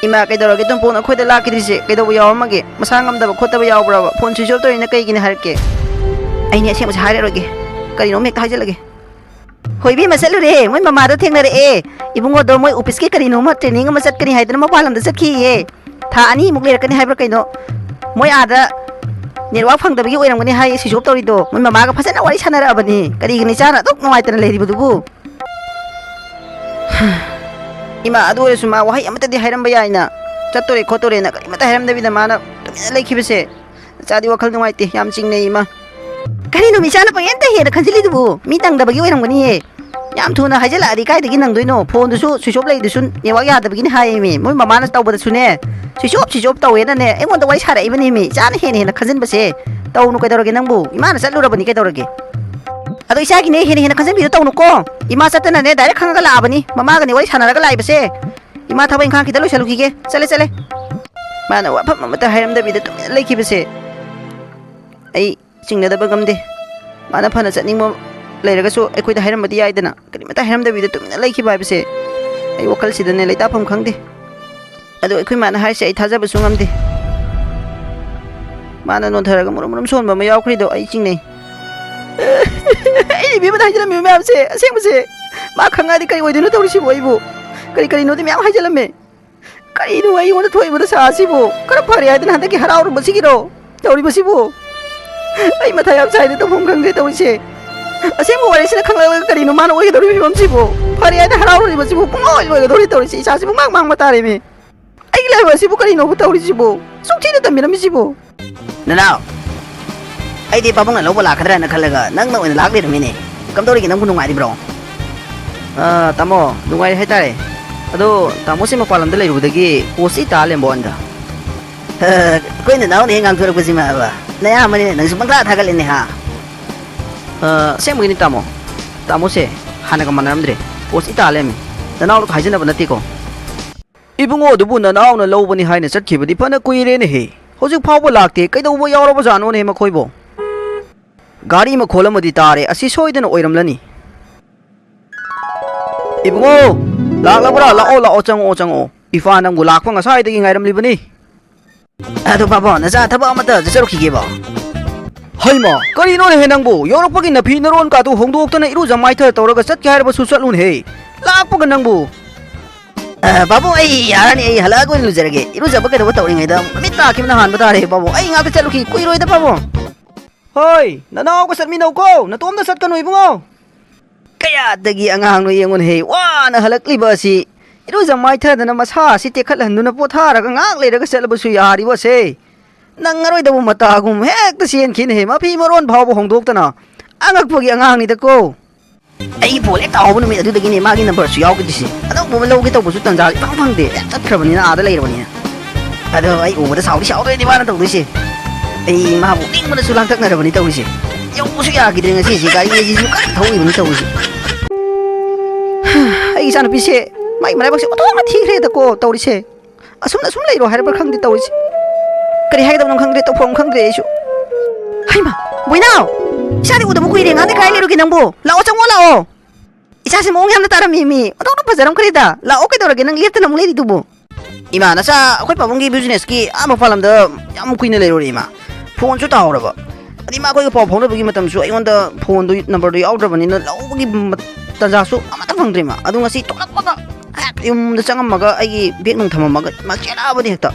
ꯏꯃꯥ, ꯀꯩꯗꯧꯔꯒꯦ ꯇꯣꯝꯄꯣꯛꯅ ꯑꯩꯈꯣꯏꯗ ꯂꯥꯛꯈꯤꯗ꯭ꯔꯤꯁꯦ? ꯀꯩꯗꯧꯕ ꯌꯥꯎꯔꯝꯃꯒꯦ? ꯃꯁꯥ ꯉꯝꯗꯕ ꯈꯣꯠꯇꯕ ꯌꯥꯎꯕ꯭ꯔꯕ? ꯐꯣꯟ switch off ꯇꯧꯔꯤꯅ ꯀꯩꯒꯤꯅꯤ ꯍꯥꯏꯔꯛꯀꯦ? ꯑꯩꯅꯦ ꯑꯁꯦꯡꯕꯁꯦ ꯍꯥꯏꯔꯔꯣꯏꯒꯦ, ꯀꯔꯤꯅꯣꯝ ꯍꯦꯛꯇ ꯍꯥꯏꯖꯤꯜꯂꯒꯦ꯫ ꯍꯣꯏ ꯏꯕꯦꯝꯃ, ꯆꯠꯂꯨꯔꯦ, ꯃꯣꯏ ꯃꯃꯥꯗꯣ ꯊꯦꯡꯅꯔꯛꯑꯦ꯫ ꯏꯕꯨꯡꯉꯣꯗꯣ ꯃꯣꯏ ꯑꯣꯐꯤꯁꯀꯤ ꯀꯔꯤꯅꯣꯃ training ꯑꯃ ꯆꯠꯀꯅꯤ ꯍꯥꯏꯗꯅ ꯃꯄꯥꯟ ꯂꯝꯗ ꯆꯠꯈꯤꯌꯦ꯫ ꯊꯥ ꯑꯅꯤꯃꯨꯛ ꯂꯩꯔꯛꯀꯅꯤ ꯍꯥꯏꯕ꯭ꯔꯥ ꯀꯩꯅꯣ꯫ ꯃꯣꯏ ꯑꯥꯗ network ꯐꯪꯗꯕꯒꯤ ꯑꯣꯏꯔꯝꯒꯅꯤ ꯍꯥꯏ switch off ꯇꯧꯔꯤꯗꯣ꯫ ꯃꯣꯏ ꯃꯃꯥꯒ ꯐꯖꯅ ꯋꯥꯔꯤ ꯁꯥꯟꯅꯔꯛꯑꯕꯅꯤ꯫ ꯀꯔꯤꯒꯤꯅꯣ ꯏꯆꯥꯅ ꯑꯗꯨꯛ ꯅꯨꯡꯉꯥꯏꯇꯅ ꯂꯩꯔꯤꯕꯗꯨꯕꯨ? ꯏꯃꯥ, ꯑꯗꯨ ꯑꯣꯏꯔꯁꯨ ꯃꯥ ꯋꯥꯍꯩ ꯑꯃꯠꯇꯗꯤ ꯍꯥꯏꯔꯝꯕ ꯌꯥꯏꯅ꯫ ꯆꯠꯇꯣꯔꯦ ꯈꯣꯠꯇꯣꯔꯦꯅ ꯀꯔꯤꯃꯠꯇ ꯍꯥꯏꯔꯝꯗꯕꯤꯗ ꯃꯥꯅ ꯇꯨꯃꯤꯟꯅ ꯂꯩꯈꯤꯕꯁꯦ, ꯏꯆꯥꯗꯤ ꯋꯥꯈꯜ ꯅꯨꯡꯉꯥꯏꯇꯦ, ꯌꯥꯝ ꯆꯤꯡꯅꯩ ꯏꯃꯥ꯫ ꯀꯔꯤꯅꯣ ꯏꯆꯥꯅ ꯄꯪꯍꯦꯟꯗ ꯍꯦꯟꯅ ꯈꯟꯖꯤꯜꯂꯤꯗꯨꯕꯨ? ꯃꯤ ꯇꯪꯗꯕꯒꯤ ꯑꯣꯏꯔꯝꯒꯅꯤꯌꯦ꯫ ꯌꯥꯝ ꯊꯨꯅ ꯍꯥꯏꯖꯤꯜꯂꯛꯑꯗꯤ ꯀꯥꯏꯗꯒꯤ ꯅꯪꯗꯣꯏꯅꯣ? ꯐꯣꯟꯗꯨꯁꯨ switch off ꯂꯩꯗꯨꯁꯨ network ꯌꯥꯗꯕꯒꯤꯅꯤ ꯍꯥꯏꯌꯦꯃꯤ꯫ ꯃꯣꯏ ꯃꯃꯥꯅ ꯇꯧꯕꯗꯁꯨꯅꯦ, switch off, switch off ꯇꯧꯋꯦꯅꯅꯦ ꯑꯩꯉꯣꯟꯗ ꯋꯥꯔꯤ ꯁꯥꯔꯛꯏꯕꯅꯦꯃꯤ꯫ ꯏꯆꯥꯅ ꯍꯦꯟꯅ ꯍꯦꯟꯅ ꯈꯟꯖꯤꯟꯕꯁꯦ꯫ ꯇꯧꯅꯨ ꯀꯩꯗꯧꯔꯒꯦ ꯅꯪꯕꯨ? ꯏꯃꯥꯅ ꯆꯠꯂꯨꯔꯕꯅꯤ ꯀꯩꯗꯧꯔꯒꯦ? ꯑꯗꯣ ꯏꯆꯥꯒꯤꯅꯦ ꯍꯦꯟꯅ ꯍꯦꯟꯅ ꯈꯟꯖꯤꯟꯕꯤꯗꯣ ꯇꯧꯅꯨꯀꯣ꯫ ꯏꯃꯥ ꯆꯠꯇꯅꯅꯦ direct ꯈꯪꯉꯒ ꯂꯥꯛꯑꯕꯅꯤ꯫ ꯃꯃꯥꯒꯅꯦ ꯋꯥꯔꯤ ꯁꯥꯟꯅꯔꯒ ꯂꯥꯛꯏꯕꯁꯦ꯫ ꯏꯃꯥ ꯊꯕꯛ ꯏꯪꯈꯥꯡ ꯈꯤꯇ ꯂꯣꯏꯁꯜꯂꯨꯈꯤꯒꯦ꯫ ꯆꯠꯂꯦ, ꯆꯠꯂꯦ꯫ ꯃꯥꯅ ꯋꯥꯐꯝ ꯑꯃꯠꯇ ꯍꯥꯏꯔꯝꯗꯕꯤꯗ ꯇꯨꯃꯤꯟꯅ ꯂꯩꯈꯤꯕꯁꯦ ꯑꯩ ꯆꯤꯡꯅꯗꯕ ꯉꯝꯗꯦ꯫ ꯃꯥꯅ ꯐꯅ ꯆꯠꯅꯤꯡꯕ ꯂꯩꯔꯒꯁꯨ ꯑꯩꯈꯣꯏꯗ ꯍꯥꯏꯔꯝꯕꯗꯤ ꯌꯥꯏꯗꯅ, ꯀꯔꯤꯃꯠꯇ ꯍꯥꯏꯔꯝꯗꯕꯤꯗ ꯇꯨꯃꯤꯟꯅ ꯂꯩꯈꯤꯕ ꯍꯥꯏꯕꯁꯦ ꯑꯩ ꯋꯥꯈꯜꯁꯤꯗꯅꯦ ꯂꯩꯇꯥꯐꯝ ꯈꯪꯗꯦ꯫ ꯑꯗꯣ ꯑꯩꯈꯣꯏ ꯃꯥꯅ ꯍꯥꯏꯔꯤꯁꯦ ꯑꯩ ꯊꯥꯖꯕꯁꯨ ꯉꯝꯗꯦ꯫ ꯃꯥꯅ ꯅꯣꯟꯊꯔꯒ ꯃꯨꯔꯨꯝ ꯃꯨꯔꯨꯝ ꯁꯣꯟꯕ ꯑꯃ ꯌꯥꯎꯈ꯭ꯔꯤꯗꯣ ꯑꯩ ꯆꯤꯡꯅꯩ꯫ ꯑꯩꯅ ꯏꯕꯦꯝꯃꯗ ꯍꯥꯏꯖꯤꯜꯂꯝꯃꯤꯕ ꯃꯌꯥꯝꯁꯦ ꯑꯁꯦꯡꯕꯁꯦ ꯃꯥ ꯈꯪꯉꯛꯑꯗꯤ ꯀꯔꯤ ꯑꯣꯏꯗꯣꯏꯅꯣ ꯇꯧꯔꯤꯁꯤꯕꯨ? ꯑꯩꯕꯨ ꯀꯔꯤ ꯀꯔꯤꯅꯣꯗꯤ ꯃꯌꯥꯝ ꯍꯥꯏꯖꯤꯜꯂꯝꯃꯦ꯫ ꯀꯔꯤꯅꯣ ꯑꯩꯉꯣꯟꯗ ꯊꯣꯛꯏꯕ ꯗꯁꯥ ꯑꯁꯤꯕꯨ? ꯈꯔ ꯐꯔꯦ ꯍꯥꯏꯗꯅ ꯍꯟꯗꯛꯀꯤ ꯍꯔꯥꯎꯔꯨꯕꯁꯤꯒꯤꯔꯣ ꯇꯧꯔꯤꯕꯁꯤꯕꯨ? ꯑꯩ ꯃꯊꯥ ꯌꯥꯝ ꯁꯥꯏꯗ, ꯇꯧꯐꯝ ꯈꯪꯗꯦ ꯇꯧꯔꯤꯁꯦ꯫ ꯑꯁꯦꯡꯕ ꯋꯥꯔꯤꯁꯤꯅ ꯈꯪꯂꯛꯂꯒ ꯀꯔꯤꯅꯣ ꯃꯥꯅ ꯑꯣꯏꯒꯗꯧꯔꯤꯕ ꯐꯤꯕꯝꯁꯤꯕꯨ? ꯐꯔꯦ ꯍꯥꯏꯅ ꯍꯔꯥꯎꯔꯨꯔꯤꯕꯁꯤꯕꯨ ꯄꯨꯡꯂꯣꯏ ꯂꯣꯏꯒꯗꯧꯔꯤ ꯇꯧꯔꯤꯁꯦ꯫ ꯏꯁꯥꯁꯤꯕꯨ ꯃꯥꯡ ꯃꯥꯡꯕ ꯇꯥꯔꯦꯃꯤ꯫ ꯑꯩꯒꯤ ꯂꯥꯏꯕꯛ ꯑꯁꯤꯕꯨ ꯀꯔꯤꯅꯣꯕꯨ ꯇꯧꯔꯤꯁꯤꯕꯨ? ꯁꯨꯛ ꯊꯤꯅ ꯇꯝꯕꯤꯔꯝꯃꯤꯁꯤꯕꯨ? ꯅꯅꯥꯎ, ꯑꯩꯗꯤ ꯄꯥꯕꯨꯡꯅ ꯂꯧꯕ ꯂꯥꯛꯀꯗ꯭ꯔꯥꯅ ꯈꯜꯂꯒ ꯅꯪꯅ ꯑꯣꯏꯅ ꯂꯥꯛ ꯂꯩꯔꯝꯃꯤꯅꯦ꯫ ꯀꯝꯗꯧꯔꯤꯒꯦ, ꯅꯪꯕꯨ ꯅꯨꯡꯉꯥꯏꯔꯤꯕ꯭ꯔꯣ? ꯑꯥ, ꯇꯥꯃꯣ, ꯅꯨꯡꯉꯥꯏꯔꯤ ꯍꯥꯏꯇꯥꯔꯦ꯫ ꯑꯗꯣ ꯇꯥꯃꯣꯁꯦ ꯃꯄꯥꯟ ꯂꯝꯗ ꯂꯩꯔꯨꯕꯗꯒꯤ ꯄꯣꯁꯁꯤ ꯇꯥ ꯂꯩꯔꯝꯕ ꯋꯥꯅꯤꯗ꯫ ꯑꯩꯈꯣꯏ ꯅꯅꯥꯎꯅ ꯍꯦꯛ ꯉꯥꯡꯊꯣꯔꯛꯄꯁꯤꯃ ꯍꯥꯏꯕ꯫ ꯅꯌꯥꯝꯕꯅꯤꯅ ꯅꯪꯁꯨ ꯄꯪꯊꯥ ꯊꯥꯒꯠꯂꯦꯅꯦ ꯍꯥ? ꯑꯥ, ꯑꯁꯦꯡꯕꯒꯤꯅꯤ ꯇꯥꯃꯣ꯫ ꯇꯥꯃꯣꯁꯦ ꯍꯥꯟꯅꯒ ꯃꯥꯟꯅꯔꯝꯗ꯭ꯔꯦ꯫ ꯄꯣꯁ ꯏꯇꯥ ꯂꯩꯔꯝꯃꯤ꯫ ꯅꯅꯥꯎꯅ ꯍꯥꯏꯖꯤꯟꯅꯕ ꯅꯠꯇꯦꯀꯣ꯫ ꯏꯕꯨꯡꯉꯣ ꯑꯗꯨꯕꯨ ꯅꯅꯥꯎꯅ ꯂꯧꯕꯅꯤ ꯍꯥꯏꯅ ꯆꯠꯈꯤꯕꯗꯤ ꯐꯅ ꯀꯨꯏꯔꯦꯅꯦꯍꯦ꯫ ꯍꯧꯖꯤꯛ ꯐꯥꯎꯕ ꯂꯥꯛꯇꯦ꯫ ꯀꯩꯗꯧꯕ ꯌꯥꯎꯔꯕꯖꯥꯠꯅꯣꯅꯦ ꯃꯈꯣꯏꯕꯣ? ꯒꯥꯔꯤ ꯃꯈꯣꯜ ꯑꯃꯗꯤ ꯇꯥꯔꯦ꯫ ꯑꯁꯤ ꯁꯣꯏꯗꯅ ꯑꯣꯏꯔꯝꯂꯅꯤ꯫ ꯏꯕꯨꯡꯉꯣ, ꯂꯥꯛꯂꯕ꯭ꯔꯥ? ꯂꯥꯛꯑꯣ, ꯂꯥꯛꯑꯣ, ꯆꯪꯉꯛꯑꯣ, ꯆꯪꯉꯛꯑꯣ꯫ ꯏꯄꯥ ꯅꯪꯕꯨ ꯂꯥꯛꯄ ꯉꯁꯥꯏꯗꯒꯤ ꯉꯥꯏꯔꯝꯂꯤꯕꯅꯤ꯫ ꯑꯗꯣ ꯄꯥꯕꯨꯡ, ꯅꯆꯥ ꯊꯕꯛ ꯑꯃꯠꯇ ꯆꯠꯆꯔꯨꯈꯤꯒꯦꯕ꯫ ꯍꯩꯃ, ꯀꯔꯤꯅꯣꯅꯦꯍꯦ ꯅꯪꯕꯨ? ꯌꯧꯔꯛꯄꯒꯤ ꯅꯐꯤ ꯅꯔꯣꯟ ꯀꯥꯗꯨ ꯍꯣꯡꯗꯣꯛꯇꯅ ꯏꯔꯨꯖ ꯃꯥꯏꯊ ꯇꯧꯔꯒ ꯆꯠꯀꯦ ꯍꯥꯏꯔꯕꯁꯨ ꯆꯠꯂꯨꯅꯦꯍꯦ꯫ ꯂꯥꯛꯄꯒ ꯅꯪꯕꯨ꯫ ꯑ, ꯄꯥꯕꯨꯡ, ꯑꯩ ꯌꯥꯔꯅꯤ, ꯑꯩ ꯍꯜꯂꯛꯑꯒ ꯑꯣꯏꯅ ꯂꯨꯖꯔꯒꯦ꯫ ꯏꯔꯨꯖꯕ ꯀꯩꯗꯧꯕ ꯇꯧꯔꯤꯉꯩꯗ ꯃꯤꯠ ꯇꯥꯈꯤꯕꯅ ꯍꯥꯟꯕ ꯇꯥꯔꯦ, ꯄꯥꯕꯨꯡ꯫ ꯑꯩ ꯉꯥꯛꯇ ꯆꯠꯂꯨꯈꯤ, ꯀꯨꯏꯔꯣꯏꯗ, ꯄꯥꯕꯨꯡ꯫ ꯍꯣꯏ, ꯅꯅꯥꯎꯒ ꯆꯠꯃꯤꯟꯅꯧꯀꯣ, ꯅꯇꯣꯝꯇ ꯆꯠꯀꯅꯨ, ꯏꯕꯨꯡꯉꯣ꯫ ꯀꯌꯥꯗꯒꯤ ꯑꯉꯥꯡꯅꯣ ꯌꯦꯡꯉꯨꯅꯦꯍꯦ, ꯋꯥꯅ ꯍꯜꯂꯛꯂꯤꯕ ꯑꯁꯤ꯫ ꯏꯔꯨꯖ ꯃꯥꯏꯊꯗꯅ ꯃꯁꯥ ꯑꯁꯤ ꯇꯦꯛꯈꯠꯍꯟꯗꯨꯅ ꯄꯣꯊꯥꯔꯒ ꯉꯥꯏꯍꯥꯛ ꯂꯩꯔꯒ ꯆꯠꯂꯕꯁꯨ ꯌꯥꯔꯤꯕ ꯑꯁꯦ꯫ ꯅꯪꯉꯔꯣꯏꯗꯕ ꯃꯇꯥꯒꯨꯝ ꯍꯦꯛꯇ ꯆꯦꯟꯈꯤꯅꯦꯍꯦ, ꯃꯐꯤ ꯃꯔꯣꯟ ꯐꯥꯎꯕ ꯍꯣꯡꯗꯣꯛꯇꯅ꯫ ꯑꯉꯛꯄꯒꯤ ꯑꯉꯥꯡꯅꯤꯗꯀꯣ꯫ ꯑꯩꯒꯤ ꯐꯣꯟ ꯍꯦꯛ ꯇꯥꯍꯧꯕ ꯅꯨꯃꯤꯠ ꯑꯗꯨꯗꯒꯤꯅꯦ ꯃꯥꯒꯤ ꯅꯝꯕꯔꯁꯨ ꯌꯥꯎꯈꯤꯗ꯭ꯔꯤꯁꯦ꯫ ꯑꯅꯧꯕ ꯑꯃ ꯂꯧꯒꯦ ꯇꯧꯕꯁꯨ ꯇꯟꯖꯥ ꯏꯐꯪ ꯐꯪꯗꯦ꯫ ꯍꯦꯛ ꯆꯠꯈ꯭ꯔꯕꯅꯤꯅ, ꯑꯥꯗ ꯂꯩꯔꯕꯅꯤꯅ꯫ ꯑꯗꯣ ꯑꯩ ꯎꯕꯗ ꯁꯥꯎꯗꯤ ꯁꯥꯎꯗꯣꯏꯅꯤ ꯃꯥꯅ ꯇꯧꯗꯣꯏꯁꯦ꯫ ꯑꯩ ꯃꯥꯕꯨ ꯅꯤꯡꯕꯅꯁꯨ ꯂꯥꯡꯇꯛꯅꯔꯕꯅꯤ ꯇꯧꯔꯤꯁꯦ꯫ ꯌꯧꯕꯁꯨ ꯌꯥꯈꯤꯗ꯭ꯔꯦ ꯉꯁꯤꯁꯦ꯫ ꯒꯥꯔꯤ ꯑꯁꯤꯁꯨ ꯀꯟꯅ ꯊꯧꯔꯤꯕꯅꯤ ꯇꯧꯔꯤꯁꯦ꯫ ꯑꯩ ꯏꯆꯥꯅꯨꯄꯤꯁꯦ ꯃꯥꯏ ꯃꯔꯥꯏꯕꯛꯁꯦ ꯑꯣꯟꯊꯣꯛꯅ ꯊꯤꯈ꯭ꯔꯦꯗꯀꯣ ꯇꯧꯔꯤꯁꯦ꯫ ꯑꯁꯨꯝꯅ ꯁꯨꯝ ꯂꯩꯔꯣ ꯍꯥꯏꯔꯕ꯭ꯔꯥ ꯈꯪꯗꯦ ꯇꯧꯔꯤꯁꯦ꯫ ꯀꯔꯤ ꯍꯥꯏꯒꯗꯕꯅꯣ ꯈꯪꯗ꯭ꯔꯦ, ꯇꯧꯐꯝ ꯈꯪꯗ꯭ꯔꯦ ꯑꯩꯁꯨ꯫ ꯍꯩꯃꯥ, ꯕꯣꯏꯅꯥꯎ! ꯏꯆꯥꯗꯤ ꯎꯗꯕ ꯀꯨꯏꯔꯦ, ꯉꯥꯗꯤ ꯀꯥꯏ ꯂꯩꯔꯨꯒꯦ ꯅꯪꯕꯨ? ꯂꯥꯛꯑꯣ, ꯆꯪꯉꯣ, ꯂꯥꯛꯑꯣ꯫ ꯏꯆꯥꯁꯦ ꯃꯑꯣꯡ ꯌꯥꯝꯅ ꯇꯥꯔꯝꯃꯤ ꯃꯤ꯫ ꯑꯣꯟꯊꯣꯛꯅ ꯐꯖꯔꯝꯈ꯭ꯔꯦꯗ꯫ ꯂꯥꯛꯑꯣ, ꯀꯩꯗꯧꯔꯒꯦ? ꯅꯪ ꯂꯦꯞꯇꯅ ꯑꯃꯨꯛ ꯂꯩꯔꯤꯗꯨꯕꯨ? ꯏꯃꯥ, ꯅꯆꯥ ꯑꯩꯈꯣꯏ ꯄꯥꯕꯨꯡꯒꯤ businessꯀꯤ ꯑꯥ ꯃꯄꯥꯟ ꯂꯝꯗ ꯌꯥꯝ ꯀꯨꯏꯅ ꯂꯩꯔꯨꯔꯦ, ꯏꯃꯥ꯫ ꯐꯣꯟꯁꯨ ꯇꯥꯍꯧꯔꯕ꯫ ꯑꯗꯩ ꯃꯥ ꯑꯩꯈꯣꯏꯒ ꯄꯥꯎ ꯐꯥꯎꯅꯕꯒꯤ ꯃꯇꯝꯁꯨ ꯑꯩꯉꯣꯟꯗ ꯐꯣꯟꯗꯨ, numberꯗꯨ ꯌꯥꯎꯗ꯭ꯔꯕꯅꯤꯅ ꯂꯧꯕꯒꯤ ꯃ-, ꯇꯥꯟꯖꯥꯁꯨ ꯑꯃꯠꯇ ꯐꯪꯗ꯭ꯔꯦ, ꯏꯃꯥ꯫ ꯑꯗꯨ ꯉꯁꯤ ꯊꯣꯛꯂꯛꯄꯒ ꯍꯦꯛ ꯌꯨꯝꯗ ꯆꯪꯉꯝꯃꯒ ꯑꯩꯒꯤ bag ꯅꯨꯡ ꯊꯝꯃꯝꯃꯒ ꯏꯃꯥ ꯆꯦꯜꯂꯛꯑꯕꯅꯤ ꯍꯦꯛꯇ꯫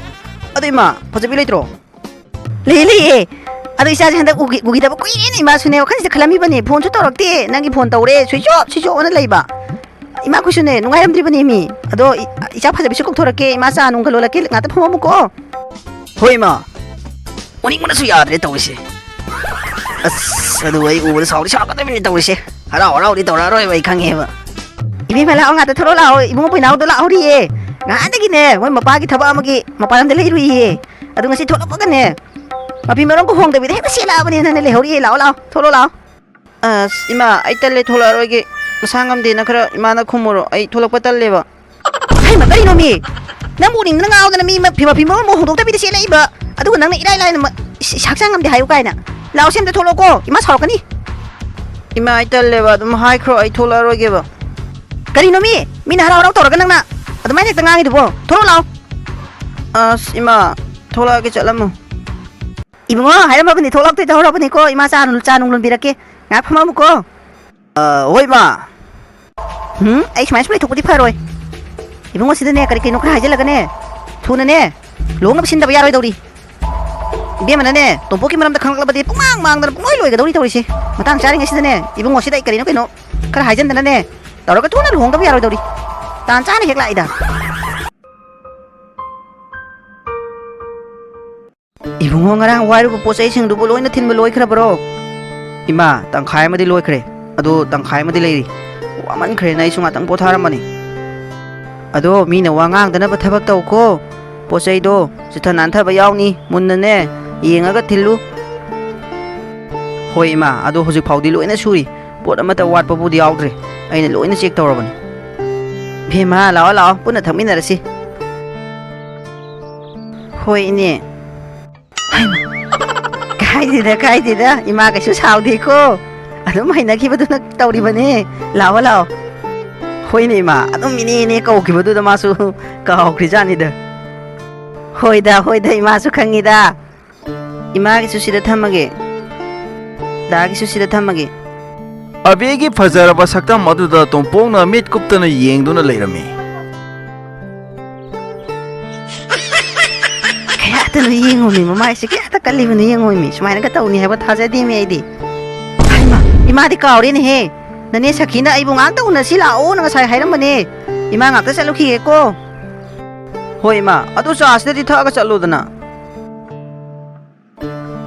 ꯑꯗꯨ ꯏꯃꯥ, ꯐꯖꯕꯤ ꯂꯩꯇ꯭ꯔꯣ? ꯂꯩꯌꯦ, ꯂꯩꯌꯦ꯫ ꯑꯗꯣ ꯏꯆꯥꯁꯦ ꯍꯟꯗꯛ ꯎꯈꯤ-, ꯎꯈꯤꯗꯕ ꯀꯨꯏꯔꯦꯅꯦ ꯏꯃꯥꯁꯨꯅꯦ꯫ ꯋꯥꯈꯜꯁꯤꯗ ꯈꯜꯂꯝꯃꯤꯕꯅꯤ꯫ ꯐꯣꯟꯁꯨ ꯇꯧꯔꯛꯇꯦ꯫ ꯅꯪꯒꯤ ꯐꯣꯟ ꯇꯧꯔꯦ, switch off, switch off ꯑꯅ ꯂꯩꯕ꯫ ꯏꯃꯥꯈꯣꯏꯁꯨꯅꯦ ꯅꯨꯡꯉꯥꯏꯔꯝꯗ꯭ꯔꯤꯕꯅꯦ ꯃꯤ꯫ ꯑꯗꯣ ꯏ-, ꯏꯆꯥ ꯐꯖꯕꯤꯁꯨ ꯀꯧꯊꯣꯔꯛꯀꯦ, ꯏꯃꯥ ꯆꯥ ꯅꯨꯡꯒ ꯂꯣꯜꯂꯛꯀꯦ, ꯉꯥꯛꯇ ꯐꯝꯃꯝꯃꯨꯀꯣ꯫ ꯍꯣꯏ, ꯏꯃꯥ꯫ ꯎꯅꯤꯡꯕꯅꯁꯨ ꯌꯥꯗ꯭ꯔꯦ ꯇꯧꯔꯤꯁꯦ꯫ ꯑꯁ, ꯑꯗꯨ ꯑꯩ ꯎꯕꯗ ꯁꯥꯎꯗꯤ ꯁꯥꯎꯔꯛꯀꯗꯕꯅꯤ ꯇꯧꯔꯤꯁꯦ꯫ ꯍꯔꯥꯎ ꯍꯔꯥꯎꯗꯤ ꯇꯧꯔꯛꯑꯔꯣꯏꯕ ꯑꯩ ꯈꯪꯉꯦꯕ꯫ ꯏꯕꯦꯝꯃ, ꯂꯥꯛꯑꯣ, ꯉꯥꯛꯇ ꯊꯣꯛꯂꯛꯑꯣ, ꯂꯥꯛꯑꯣ꯫ ꯏꯕꯨꯡꯉꯣ ꯄꯣꯏꯅꯥꯎꯗꯣ ꯂꯥꯛꯍꯧꯔꯤꯌꯦ꯫ ꯉꯍꯥꯟꯗꯒꯤꯅꯦ ꯃꯣꯏ ꯃꯄꯥꯒꯤ ꯊꯕꯛ ꯑꯃꯒꯤ ꯃꯄꯥꯟ ꯂꯝꯗ ꯂꯩꯔꯨꯏꯌꯦ꯫ ꯑꯗꯨ ꯉꯁꯤ ꯊꯣꯛꯂꯛꯄꯒꯅꯦ ꯃꯐꯤ ꯃꯔꯣꯟꯒ ꯍꯣꯡꯗꯕꯤꯗ ꯍꯦꯛꯇ ꯁꯦꯠꯂꯛꯑꯕꯅꯦ, ꯅꯪꯅ ꯂꯩꯍꯧꯔꯤꯌꯦ꯫ ꯂꯥꯛꯑꯣ, ꯂꯥꯛꯑꯣ, ꯊꯣꯛꯂꯛꯑꯣ, ꯂꯥꯛꯑꯣ꯫ ꯑꯁ, ꯏꯃꯥ, ꯑꯩ ꯇꯜꯂꯦ, ꯊꯣꯛꯂꯛꯑꯔꯣꯏꯒꯦ꯫ ꯃꯁꯥ ꯉꯝꯗꯦꯅ ꯈꯔ ꯏꯃꯥꯅ ꯈꯨꯝꯃꯨꯔꯣ꯫ ꯑꯩ ꯊꯣꯛꯂꯛꯄ ꯇꯜꯂꯦꯕ꯫ ꯍꯩꯃ, ꯀꯔꯤꯅꯣꯃꯤ? ꯅꯪꯕꯨ ꯎꯅꯤꯡꯗꯅ ꯉꯥꯎꯗꯅ ꯃꯤ ꯃ-, ꯐꯤ-, ꯃꯐꯤ ꯃꯔꯣꯟꯕꯨ ꯍꯣꯡꯗꯣꯛꯇꯕꯤꯗ ꯆꯦꯜꯂꯛꯏꯕ꯫ ꯑꯗꯨꯒ ꯅꯪꯅ ꯏꯔꯥꯏ ꯂꯥꯏꯅ ꯃ-, ꯏꯁ, ꯏꯁ, ꯍꯛꯆꯥꯡ ꯉꯝꯗꯦ ꯍꯥꯏꯌꯨ ꯀꯥꯏꯅ꯫ ꯂꯥꯛꯑꯣ, ꯁꯤ ꯑꯝꯇ ꯊꯣꯛꯂꯛꯑꯣꯀꯣ, ꯏꯃꯥ ꯁꯥꯎꯔꯛꯀꯅꯤ꯫ ꯏꯃꯥ, ꯑꯩ ꯇꯜꯂꯦꯕ, ꯑꯗꯨꯝ ꯍꯥꯏꯈ꯭ꯔꯣ, ꯑꯩ ꯊꯣꯛꯂꯛꯑꯔꯣꯏꯒꯦꯕ꯫ ꯀꯔꯤꯅꯣ ꯃꯤ? ꯃꯤꯅ ꯍꯔꯥꯎ ꯍꯔꯥꯎ ꯇꯧꯔꯒ ꯅꯪꯅ ꯑꯗꯨꯃꯥꯏꯅ ꯍꯦꯛꯇ ꯉꯥꯡꯉꯤꯗꯨꯕꯣ? ꯊꯣꯛꯂꯛꯑꯣ ꯂꯥꯛꯑꯣ꯫ ꯑꯁ, ꯏꯃꯥ, ꯊꯣꯛꯂꯛꯑꯒꯦ, ꯆꯠꯂꯝꯃꯣ꯫ ꯏꯕꯨꯡꯉꯣ, ꯍꯥꯏꯔꯝꯃꯕꯅꯤ, ꯊꯣꯛꯂꯛꯇꯣꯏ ꯇꯧꯍꯧꯔꯕꯅꯤꯀꯣ, ꯏꯃꯥ ꯆꯥ ꯅꯨ-, ꯆꯥ ꯅꯨꯡ ꯂꯣꯟꯕꯤꯔꯛꯀꯦ, ꯉꯥꯏꯍꯥꯛ ꯐꯝꯃꯝꯃꯨꯀꯣ꯫ ꯑ, ꯍꯣꯏ, ꯏꯃꯥ꯫ ꯎꯝ, ꯑꯩ ꯁꯨꯃꯥꯏꯅ ꯁꯨꯝ ꯂꯩꯊꯣꯛꯄꯗꯤ ꯐꯔꯣꯏ꯫ ꯏꯕꯨꯡꯉꯣ, ꯁꯤꯗꯅꯦ, ꯀꯔꯤ ꯀꯩꯅꯣ ꯈꯔ ꯍꯥꯏꯖꯤꯜꯂꯒꯅꯦ, ꯊꯨꯅꯅꯦ, ꯂꯨꯍꯣꯡꯅꯕ ꯁꯤꯟꯗꯕ ꯌꯥꯔꯣꯏꯗꯧꯔꯤ꯫ ꯏꯕꯦꯝꯃꯅꯅꯦ, ꯇꯣꯝꯄꯣꯛꯀꯤ ꯃꯔꯝꯗ ꯈꯪꯂꯛꯂꯕꯗꯤ ꯄꯨꯡꯃꯥꯡ ꯃꯥꯡꯗꯅ ꯄꯨꯡꯂꯣꯏ ꯂꯣꯏꯒꯗꯧꯔꯤ ꯇꯧꯔꯤꯁꯦ꯫ ꯃꯇꯥꯡ ꯆꯥꯔꯤꯉꯩꯁꯤꯗꯅꯦ, ꯏꯕꯨꯡꯉꯣꯁꯤꯗ ꯑꯩ ꯀꯔꯤꯅꯣ ꯀꯩꯅꯣ ꯈꯔ ꯍꯥꯏꯖꯟꯗꯅꯅꯦ, ꯇꯧꯔꯒ ꯊꯨꯅ ꯂꯨꯍꯣꯡꯗꯕ ꯌꯥꯔꯣꯏꯗꯧꯔꯤ꯫ ꯇꯥꯟ ꯆꯥꯅ ꯍꯦꯛ ꯂꯥꯛꯏꯗ꯫ ꯏꯕꯨꯡꯉꯣ, ꯉꯔꯥꯡ ꯋꯥꯏꯔꯨꯕ ꯄꯣꯠ ꯆꯩꯁꯤꯡꯗꯨꯕꯨ ꯂꯣꯏꯅ ꯊꯤꯟꯕ ꯂꯣꯏꯈ꯭ꯔꯕꯔꯣ? ꯏꯃꯥ, ꯇꯪꯈꯥꯏ ꯑꯃꯗꯤ ꯂꯣꯏꯈ꯭ꯔꯦ, ꯑꯗꯨ ꯇꯪꯈꯥꯏ ꯑꯃꯗꯤ ꯂꯩꯔꯤ꯫ ꯋꯥꯃꯟꯈ꯭ꯔꯦꯅ ꯑꯩꯁꯨ ꯉꯥꯛꯇꯪ ꯄꯣꯊꯥꯔꯝꯕꯅꯤ꯫ ꯑꯗꯣ ꯃꯤꯅ ꯋꯥ ꯉꯥꯡꯗꯅꯕ ꯊꯕꯛ ꯇꯧꯀꯣ꯫ ꯄꯣꯠ ꯆꯩꯗꯣ ꯆꯤꯊ ꯅꯥꯟꯊꯕ ꯌꯥꯎꯅꯤ, ꯃꯨꯟꯅꯅꯦ ꯌꯦꯡꯉꯒ ꯊꯤꯜꯂꯨ꯫ ꯍꯣꯏ ꯏꯃꯥ, ꯑꯗꯣ ꯍꯧꯖꯤꯛ ꯐꯥꯎꯗꯤ ꯂꯣꯏꯅ ꯁꯨꯔꯤ꯫ ꯄꯣꯠ ꯑꯃꯠꯇ ꯋꯥꯠꯄꯕꯨꯗꯤ ꯌꯥꯎꯗ꯭ꯔꯦ꯫ ꯑꯩꯅ ꯂꯣꯏꯅ ꯆꯦꯛ ꯇꯧꯔꯕꯅꯤ꯫ ꯏꯕꯦꯝꯃ, ꯂꯥꯛꯑꯣ, ꯂꯥꯛꯑꯣ, ꯄꯨꯟꯅ ꯊꯛꯃꯤꯟꯅꯔꯁꯤ꯫ ꯍꯣꯏ, ꯏꯅꯦ꯫ ꯍꯩꯃꯥ! ꯀꯥꯏꯗꯦꯗ, ꯀꯥꯏꯗꯦꯗ, ꯏꯃꯥ ꯀꯩꯁꯨ ꯁꯥꯎꯗꯦꯀꯣ꯫ ꯑꯗꯨꯝ ꯍꯩꯅꯈꯤꯕꯗꯨꯅ ꯇꯧꯔꯤꯕꯅꯦ꯫ ꯂꯥꯛꯑꯣ, ꯂꯥꯛꯑꯣ꯫ ꯍꯣꯏꯅꯦ, ꯏꯃꯥ, ꯑꯗꯨꯝ ꯏꯅꯦ, ꯏꯅꯦ ꯀꯧꯈꯤꯕꯗꯨꯗ ꯃꯥꯁꯨ ꯀꯥꯎꯈ꯭ꯔꯤꯖꯥꯠꯅꯤꯗ꯫ ꯍꯣꯏꯗ, ꯍꯣꯏꯗ, ꯏꯃꯥꯁꯨ ꯈꯪꯉꯤꯗ꯫ ꯏꯃꯥꯒꯤꯁꯨ ꯁꯤꯗ ꯊꯝꯃꯒꯦ꯫ ꯗꯥꯒꯤꯁꯨ ꯁꯤꯗ ꯊꯝꯃꯒꯦ꯫ ꯑꯕꯦꯒꯤ ꯐꯖꯔꯕ ꯁꯛꯇꯝ ꯑꯗꯨꯗ ꯇꯣꯝꯄꯣꯛꯅ ꯃꯤꯠ ꯀꯨꯞꯇꯅ ꯌꯦꯡꯗꯨꯅ ꯂꯩꯔꯝꯃꯤ꯫ ꯀꯌꯥꯗꯅꯣ ꯌꯦꯡꯉꯨꯃꯤ, ꯃꯃꯥꯏꯁꯦ ꯀꯌꯥꯗ ꯀꯜꯂꯤꯕꯅꯣ ꯌꯦꯡꯉꯨꯃꯤ, ꯁꯨꯃꯥꯏꯅꯒ ꯇꯧꯅꯤ ꯍꯥꯏꯕ ꯊꯥꯖꯗꯦꯃꯤ ꯑꯩꯗꯤ꯫ ꯍꯩꯃꯥ, ꯏꯃꯥꯗꯤ ꯀꯥꯎꯔꯦꯅꯦꯍꯦ꯫ ꯅꯅꯦ ꯁꯈꯤꯅ ꯑꯩꯕꯨ ꯉꯥꯛꯇ ꯎꯅꯁꯤ ꯂꯥꯛꯑꯣꯅ ꯉꯁꯥꯏ ꯍꯥꯏꯔꯝꯕꯅꯦ꯫ ꯏꯃꯥ ꯉꯥꯛꯇ ꯆꯠꯂꯨꯈꯤꯒꯦꯀꯣ꯫ ꯍꯣꯏ ꯏꯃꯥ, ꯑꯗꯨ ꯆꯥꯁꯤꯗꯗꯤ ꯊꯛꯑꯒ ꯆꯠꯂꯨꯗꯅ꯫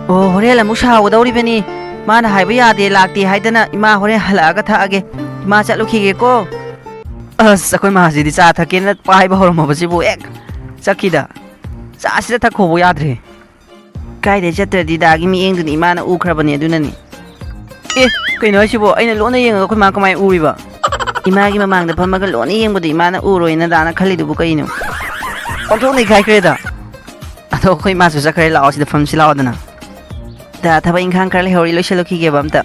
ꯑꯣ, ꯍꯣꯔꯦꯟ ꯑꯃꯨꯛ ꯁꯥꯎꯒꯗꯧꯔꯤꯕꯅꯤ꯫ ꯃꯥꯅ ꯍꯥꯏꯕ ꯌꯥꯗꯦ, ꯂꯥꯛꯇꯦ ꯍꯥꯏꯗꯅ꯫ ꯏꯃꯥ ꯍꯣꯔꯦꯟ ꯍꯜꯂꯛꯑꯒ ꯊꯛꯑꯒꯦ꯫ ꯏꯃꯥ ꯆꯠꯂꯨꯈꯤꯒꯦꯀꯣ꯫ ꯑꯁ, ꯑꯩꯈꯣꯏ ꯃꯥꯁꯤꯗꯤ ꯆꯥ ꯊꯛꯀꯦꯅ ꯄꯥꯏꯕ ꯍꯧꯔꯝꯃꯕꯁꯤꯕꯨ ꯍꯦꯛ ꯆꯠꯈꯤꯗ꯫ ꯆꯥꯁꯤꯗ ꯊꯛꯈꯣꯕꯨ ꯌꯥꯗ꯭ꯔꯦ꯫ ꯀꯥꯏꯗꯩ ꯆꯠꯇ꯭ꯔꯗꯤ ꯗꯥꯒꯤ ꯃꯤꯠꯌꯦꯡꯗꯨꯅꯤ ꯏꯃꯥꯅ ꯎꯈ꯭ꯔꯕꯅꯦ ꯑꯗꯨꯅꯅꯤ꯫ ꯑꯦ, ꯀꯩꯅꯣ ꯍꯥꯏꯁꯤꯕꯣ? ꯑꯩꯅ ꯂꯣꯟꯅ ꯌꯦꯡꯉꯒ ꯑꯩꯈꯣꯏ ꯃꯥ ꯀꯃꯥꯏꯅ ꯎꯔꯤꯕ? ꯏꯃꯥꯒꯤ ꯃꯃꯥꯡꯗ ꯐꯝꯃꯒ ꯂꯣꯟꯅ ꯌꯦꯡꯕꯗꯨ ꯏꯃꯥꯅ ꯎꯔꯣꯏꯅ ꯗꯥꯅ ꯈꯜꯂꯤꯗꯨꯕꯨ ꯀꯩꯅꯣ? ꯑꯣꯟꯊꯣꯛꯅ ꯏꯀꯥꯏꯈ꯭ꯔꯦꯗ꯫ ꯑꯗꯣ ꯑꯩꯈꯣꯏ ꯏꯃꯥꯁꯨ ꯆꯠꯈ꯭ꯔꯦ, ꯂꯥꯛꯑꯣ ꯁꯤꯗ ꯐꯝꯁꯤ ꯂꯥꯛꯑꯣꯗꯅ꯫ ꯊꯕꯛ ꯏꯪꯈꯥꯡ ꯈꯔ ꯂꯩꯍꯧꯔꯤ, ꯂꯣꯏꯁꯤꯜꯂꯨꯈꯤꯒꯦꯕ ꯑꯝꯇ꯫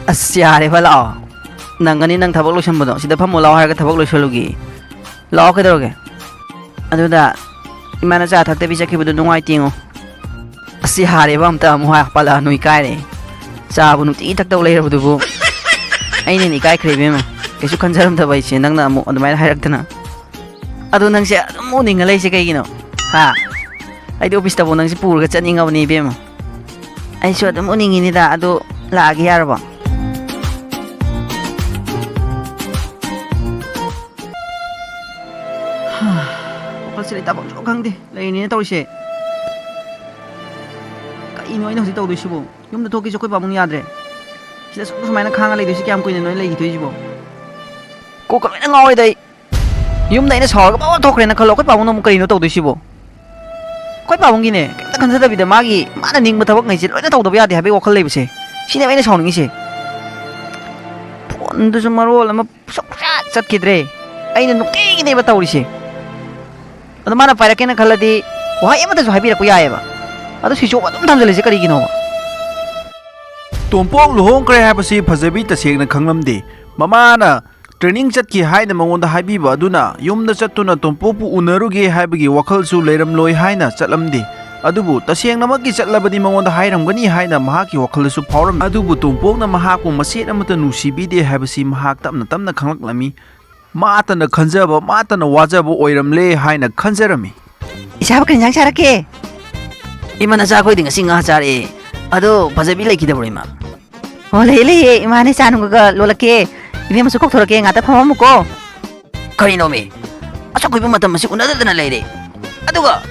ꯑꯁ, ꯌꯥꯔꯦꯕ, ꯂꯥꯛꯑꯣ꯫ ꯅꯪꯒꯅꯤ ꯅꯪ ꯊꯕꯛ ꯂꯣꯏꯁꯤꯟꯕꯗꯣ, ꯁꯤꯗ ꯐꯝꯃꯣ ꯂꯥꯛꯑꯣ ꯍꯥꯏꯔꯒ ꯊꯕꯛ ꯂꯣꯏꯁꯤꯜꯂꯨꯒꯦ꯫ ꯂꯥꯛꯑꯣ, ꯀꯩꯗꯧꯔꯒꯦ? ꯑꯗꯨꯗ ꯏꯃꯥꯅ ꯆꯥ ꯊꯛꯇꯕꯤ ꯆꯠꯈꯤꯕꯗꯣ ꯅꯨꯡꯉꯥꯏꯇꯦꯉꯣ꯫ ꯑꯁ, ꯌꯥꯔꯦꯕ, ꯑꯝꯇ ꯑꯃꯨꯛ ꯍꯥꯏ ꯄꯜꯂꯛꯑꯅꯨ, ꯏꯀꯥꯏꯔꯦ꯫ ꯆꯥꯕꯨ ꯅꯨꯡꯇꯤꯒꯤ ꯊꯛꯇꯧ ꯂꯩꯔꯕꯗꯨꯕꯨ꯫ ꯑꯩꯅ ꯍꯦꯟꯅ ꯏꯀꯥꯏꯈ꯭ꯔꯦ ꯏꯕꯦꯝꯃ꯫ ꯀꯩꯁꯨ ꯈꯟꯖꯔꯝꯗꯕ ꯑꯩꯁꯦ, ꯅꯪꯅ ꯑꯃꯨꯛ ꯑꯗꯨꯃꯥꯏꯅ ꯍꯥꯏꯔꯛꯇꯅ꯫ ꯑꯗꯣ ꯅꯪꯁꯦ ꯑꯗꯨꯝ ꯎꯅꯤꯡꯉ ꯂꯩꯁꯦ ꯀꯩꯒꯤꯅꯣ? ꯍꯥ? ꯑꯩꯗꯤ ꯑꯣꯐꯤꯁꯇꯕꯨ ꯅꯪꯁꯦ ꯄꯨꯔꯒ ꯆꯠꯅꯤꯡꯉꯕꯅꯤ ꯏꯕꯦꯝꯃ꯫ ꯑꯩꯁꯨ ꯑꯗꯨꯝ ꯎꯅꯤꯡꯉꯤꯅꯤꯗ, ꯑꯗꯨ ꯂꯥꯛꯑꯒꯦ ꯌꯥꯔꯕꯣ? ꯍꯥ, ꯋꯥꯈꯜꯁꯦ ꯂꯩꯇꯥꯐꯝꯁꯨ ꯈꯪꯗꯦ, ꯂꯩꯔꯤꯅꯦꯅ ꯇꯧꯔꯤꯁꯦ꯫ ꯀꯩꯅꯣ ꯑꯩꯅ ꯍꯧꯖꯤꯛ ꯇꯧꯗꯣꯏꯁꯤꯕꯣ? ꯌꯨꯝꯗ ꯊꯣꯛꯀꯦꯁꯨ ꯑꯩꯈꯣꯏ ꯄꯥꯕꯨꯡ ꯌꯥꯗ꯭ꯔꯦ꯫ ꯁꯤꯗ ꯁꯨꯝ ꯁꯨꯃꯥꯏꯅ ꯈꯥꯡꯉ ꯂꯩꯗꯣꯏꯁꯤ ꯀꯌꯥꯝ ꯀꯨꯏꯅꯅꯣ ꯑꯩ ꯂꯩꯈꯤꯗꯣꯏꯁꯤꯕꯣ? ꯀꯣꯛꯀ ꯂꯣꯏꯅ ꯉꯥꯎꯔꯦꯗ ꯑꯩ꯫ ꯌꯨꯝꯗ ꯑꯩꯅ ꯁꯥꯎꯔꯒ ꯄꯥꯕ ꯊꯣꯛꯈ꯭ꯔꯦꯅ ꯈꯜꯂꯣ, ꯑꯩꯈꯣꯏ ꯄꯥꯕꯨꯡꯅ ꯑꯃꯨꯛ ꯀꯔꯤꯅꯣ ꯇꯧꯗꯣꯏꯁꯤꯕꯣ? ꯑꯩꯈꯣꯏ ꯄꯥꯕꯨꯡꯒꯤꯅꯦ, ꯀꯩꯝꯇ ꯈꯟꯖꯗꯕꯤꯗ ꯃꯥꯒꯤ, ꯃꯥꯅ ꯅꯤꯡꯕ ꯊꯕꯛꯉꯩꯁꯦ ꯂꯣꯏꯅ ꯇꯧꯗꯕ ꯌꯥꯗꯦ ꯍꯥꯏꯕꯒꯤ ꯋꯥꯈꯜ ꯂꯩꯕꯁꯦ, ꯁꯤꯅꯦꯕ ꯑꯩꯅ ꯁꯥꯎꯅꯤꯡꯉꯤꯁꯦ꯫ ꯐꯣꯟꯗꯨꯁꯨ ꯃꯔꯣꯜ ꯑꯃ ꯁꯨꯡꯆꯠ ꯆꯠꯈꯤꯗ꯭ꯔꯦ꯫ ꯑꯩꯅ ꯅꯨꯡꯇꯤꯒꯤꯅꯦꯕ ꯇꯧꯔꯤꯁꯦ꯫ ꯑꯗꯣ ꯃꯥꯅ ꯄꯥꯏꯔꯛꯀꯦꯅ ꯈꯜꯂꯗꯤ ꯋꯥꯍꯩ ꯑꯃꯇꯁꯨ ꯍꯥꯏꯕꯤꯔꯛꯄ ꯌꯥꯏꯑꯕ꯫ ꯑꯗꯣ switch off ꯑꯗꯨꯝ ꯊꯝꯖꯜꯂꯤꯁꯦ ꯀꯔꯤꯒꯤꯅꯣꯕ? ꯇꯣꯝꯄꯣꯛ ꯂꯨꯍꯣꯡꯈ꯭ꯔꯦ ꯍꯥꯏꯕꯁꯤ ꯐꯖꯕꯤ ꯇꯁꯦꯡꯅ ꯈꯪꯂꯝꯗꯦ꯫ ꯃꯃꯥꯅ training ꯆꯠꯈꯤ ꯍꯥꯏꯅ ꯃꯉꯣꯟꯗ ꯍꯥꯏꯕꯤꯕ ꯑꯗꯨꯅ ꯌꯨꯝꯗ ꯆꯠꯇꯨꯅ ꯇꯣꯝꯄꯣꯛꯄꯨ ꯎꯅꯔꯨꯒꯦ ꯍꯥꯏꯕꯒꯤ ꯋꯥꯈꯜꯁꯨ ꯂꯩꯔꯝꯂꯣꯏ ꯍꯥꯏꯅ ꯆꯠꯂꯝꯗꯦ꯫ ꯑꯗꯨꯕꯨ ꯇꯁꯦꯡꯅꯃꯛꯀꯤ ꯆꯠꯂꯕꯗꯤ ꯃꯉꯣꯟꯗ ꯍꯥꯏꯔꯝꯒꯅꯤ ꯍꯥꯏꯅ ꯃꯍꯥꯛꯀꯤ ꯋꯥꯈꯜꯗꯁꯨ ꯐꯥꯎꯔꯝꯃꯤ꯫ ꯑꯗꯨꯕꯨ ꯇꯣꯝꯄꯣꯛꯅ ꯃꯍꯥꯛꯄꯨ ꯃꯆꯦꯠ ꯑꯃꯠꯇ ꯅꯨꯡꯁꯤꯕꯤꯗꯦ ꯍꯥꯏꯕꯁꯤ ꯃꯍꯥꯛ ꯇꯞꯅ ꯇꯞꯅ ꯈꯪꯂꯛꯂꯝꯃꯤ꯫ ꯃꯥꯇꯅ ꯈꯟꯖꯕ, ꯃꯥꯇꯅ ꯋꯥꯖꯕ ꯑꯣꯏꯔꯝꯂꯦ ꯍꯥꯏꯅ ꯈꯟꯖꯔꯝꯃꯤ꯫ ꯏꯆꯥꯕꯨ ꯀꯔꯤ ꯏꯟꯖꯥꯡ ꯆꯥꯔꯛꯀꯦ? ꯏꯃꯥ, ꯅꯆꯥ ꯑꯩꯈꯣꯏꯗꯤ ꯉꯁꯤ ꯉꯥ ꯆꯥꯔꯛꯑꯦ꯫ ꯑꯗꯣ ꯐꯖꯕꯤ ꯂꯩꯈꯤꯗꯕ꯭ꯔꯣ, ꯏꯃꯥ? ꯑꯣ, ꯂꯩꯌꯦ, ꯂꯩꯌꯦ꯫ ꯏꯃꯥꯅꯦ ꯆꯥ ꯅꯨꯡꯒ ꯂꯣꯜꯂꯛꯀꯦ꯫ ꯏꯕꯦꯝꯃꯁꯨ ꯀꯧꯊꯣꯔꯛꯀꯦ, ꯉꯥꯛꯇ ꯐꯝꯃꯝꯃꯨꯀꯣ꯫ ꯀꯔꯤꯅꯣꯃꯤ? ꯑꯁꯨꯛ ꯀꯨꯏꯕ ꯃꯇꯝ ꯑꯁꯤ ꯎꯅꯗꯗꯅ ꯂꯩꯔꯦ꯫ ꯑꯗꯨꯒ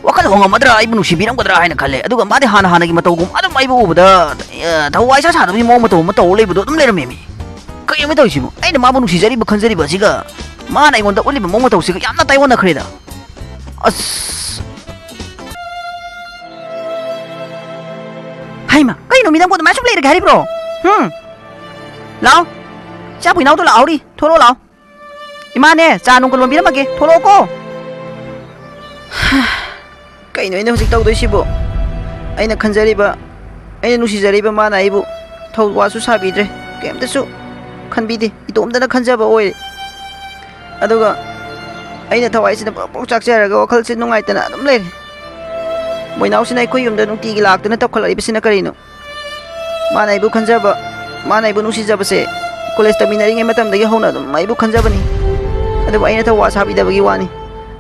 ꯋꯥꯈꯜ ꯍꯣꯡꯉꯝꯃꯗ꯭ꯔꯥ, ꯑꯩꯕꯨ ꯅꯨꯡꯁꯤꯕꯤꯔꯝꯒꯗ꯭ꯔꯥ ꯍꯥꯏꯅ ꯈꯜꯂꯦ꯫ ꯑꯗꯨꯒ ꯃꯥꯗꯤ ꯍꯥꯟꯅ ꯍꯥꯟꯅꯒꯤ ꯃꯇꯧꯒꯨꯝ ꯑꯗꯨꯝ ꯑꯩꯕꯨ ꯎꯕꯗ, ꯑ, ꯊꯋꯥꯏ ꯏꯁꯥ ꯁꯥꯗꯕꯒꯤ ꯃꯑꯣꯡ ꯃꯇꯧ ꯑꯃ ꯇꯧꯔ ꯂꯩꯕꯗꯣ ꯑꯗꯨꯝ ꯂꯩꯔꯝꯃꯦꯃꯤ꯫ ꯀꯩꯅꯣꯃꯤ ꯇꯧꯔꯤꯁꯤꯕꯨ? ꯑꯩꯅ ꯃꯥꯕꯨ ꯅꯨꯡꯁꯤꯖꯔꯤꯕ ꯈꯟꯖꯔꯤꯕ ꯑꯁꯤꯒ ꯃꯥꯅ ꯑꯩꯉꯣꯟꯗ ꯎꯠꯂꯤꯕ ꯃꯑꯣꯡ ꯃꯇꯧꯁꯤꯒ ꯌꯥꯝꯅ ꯇꯥꯏꯑꯣꯟꯅꯈ꯭ꯔꯦꯗ꯫ ꯑꯁ꯫ ꯍꯩꯃꯥ, ꯀꯩꯅꯣ ꯃꯤ ꯅꯪꯕꯨ ꯑꯗꯨꯃꯥꯏꯅ ꯁꯨꯝ ꯂꯩꯔꯒꯦ ꯍꯥꯏꯔꯤꯕ꯭ꯔꯣ? ꯍꯨꯝ? ꯂꯥꯎ꯫ ꯏꯆꯥꯕꯨ ꯏꯅꯥꯎꯗꯣ ꯂꯥꯛꯍꯧꯔꯤ꯫ ꯊꯣꯛꯂꯛꯑꯣ ꯂꯥꯎ꯫ ꯏꯃꯥꯅꯦ, ꯆꯥ ꯅꯨꯡꯒ ꯂꯣꯟꯕꯤꯔꯝꯃꯒꯦ꯫ ꯊꯣꯛꯂꯛꯑꯣꯀꯣ꯫ ꯀꯩꯅꯣ ꯑꯩꯅ ꯍꯧꯖꯤꯛ ꯇꯧꯗꯣꯏꯁꯤꯕꯨ? ꯑꯩꯅ ꯈꯟꯖꯔꯤꯕ, ꯑꯩꯅ ꯅꯨꯡꯁꯤꯖꯔꯤꯕ ꯃꯥꯅ ꯑꯩꯕꯨ ꯊꯧꯋꯥꯁꯨ ꯁꯥꯕꯤꯗ꯭ꯔꯦ, ꯀꯩꯝꯇꯁꯨ ꯈꯟꯕꯤꯗꯦ, ꯏꯇꯣꯝꯇꯅ ꯈꯟꯖꯕ ꯑꯣꯏꯔꯦ꯫ ꯑꯗꯨꯒ ꯑꯩꯅ ꯊꯋꯥꯏꯁꯤꯅ ꯄ꯭ꯔꯣꯛ ꯄ꯭ꯔꯣꯛ ꯆꯥꯛꯆꯔꯒ ꯋꯥꯈꯜꯁꯦ ꯅꯨꯡꯉꯥꯏꯇꯅ ꯑꯗꯨꯝ ꯂꯩꯔꯦ꯫ ꯃꯣꯏꯅꯥꯎꯁꯤꯅ ꯑꯩꯈꯣꯏ ꯌꯨꯝꯗ ꯅꯨꯡꯇꯤꯒꯤ ꯂꯥꯛꯇꯨꯅ ꯇꯧꯈꯠꯂꯛꯏꯕꯁꯤꯅ ꯀꯔꯤꯅꯣ? ꯃꯥꯅ ꯑꯩꯕꯨ ꯈꯟꯖꯕ, ꯃꯥꯅ ꯑꯩꯕꯨ ꯅꯨꯡꯁꯤꯖꯕꯁꯦ ꯀꯣꯂꯦꯖ ꯇꯝꯃꯤꯟꯅꯔꯤꯉꯩ ꯃꯇꯝꯗꯒꯤ ꯍꯧꯅ ꯑꯗꯨꯝ ꯑꯩꯕꯨ ꯈꯟꯖꯕꯅꯤ꯫ ꯑꯗꯨꯕꯨ ꯑꯩꯅ ꯊꯧꯋꯥ ꯁꯥꯕꯤꯗꯕꯒꯤ ꯋꯥꯅꯤ꯫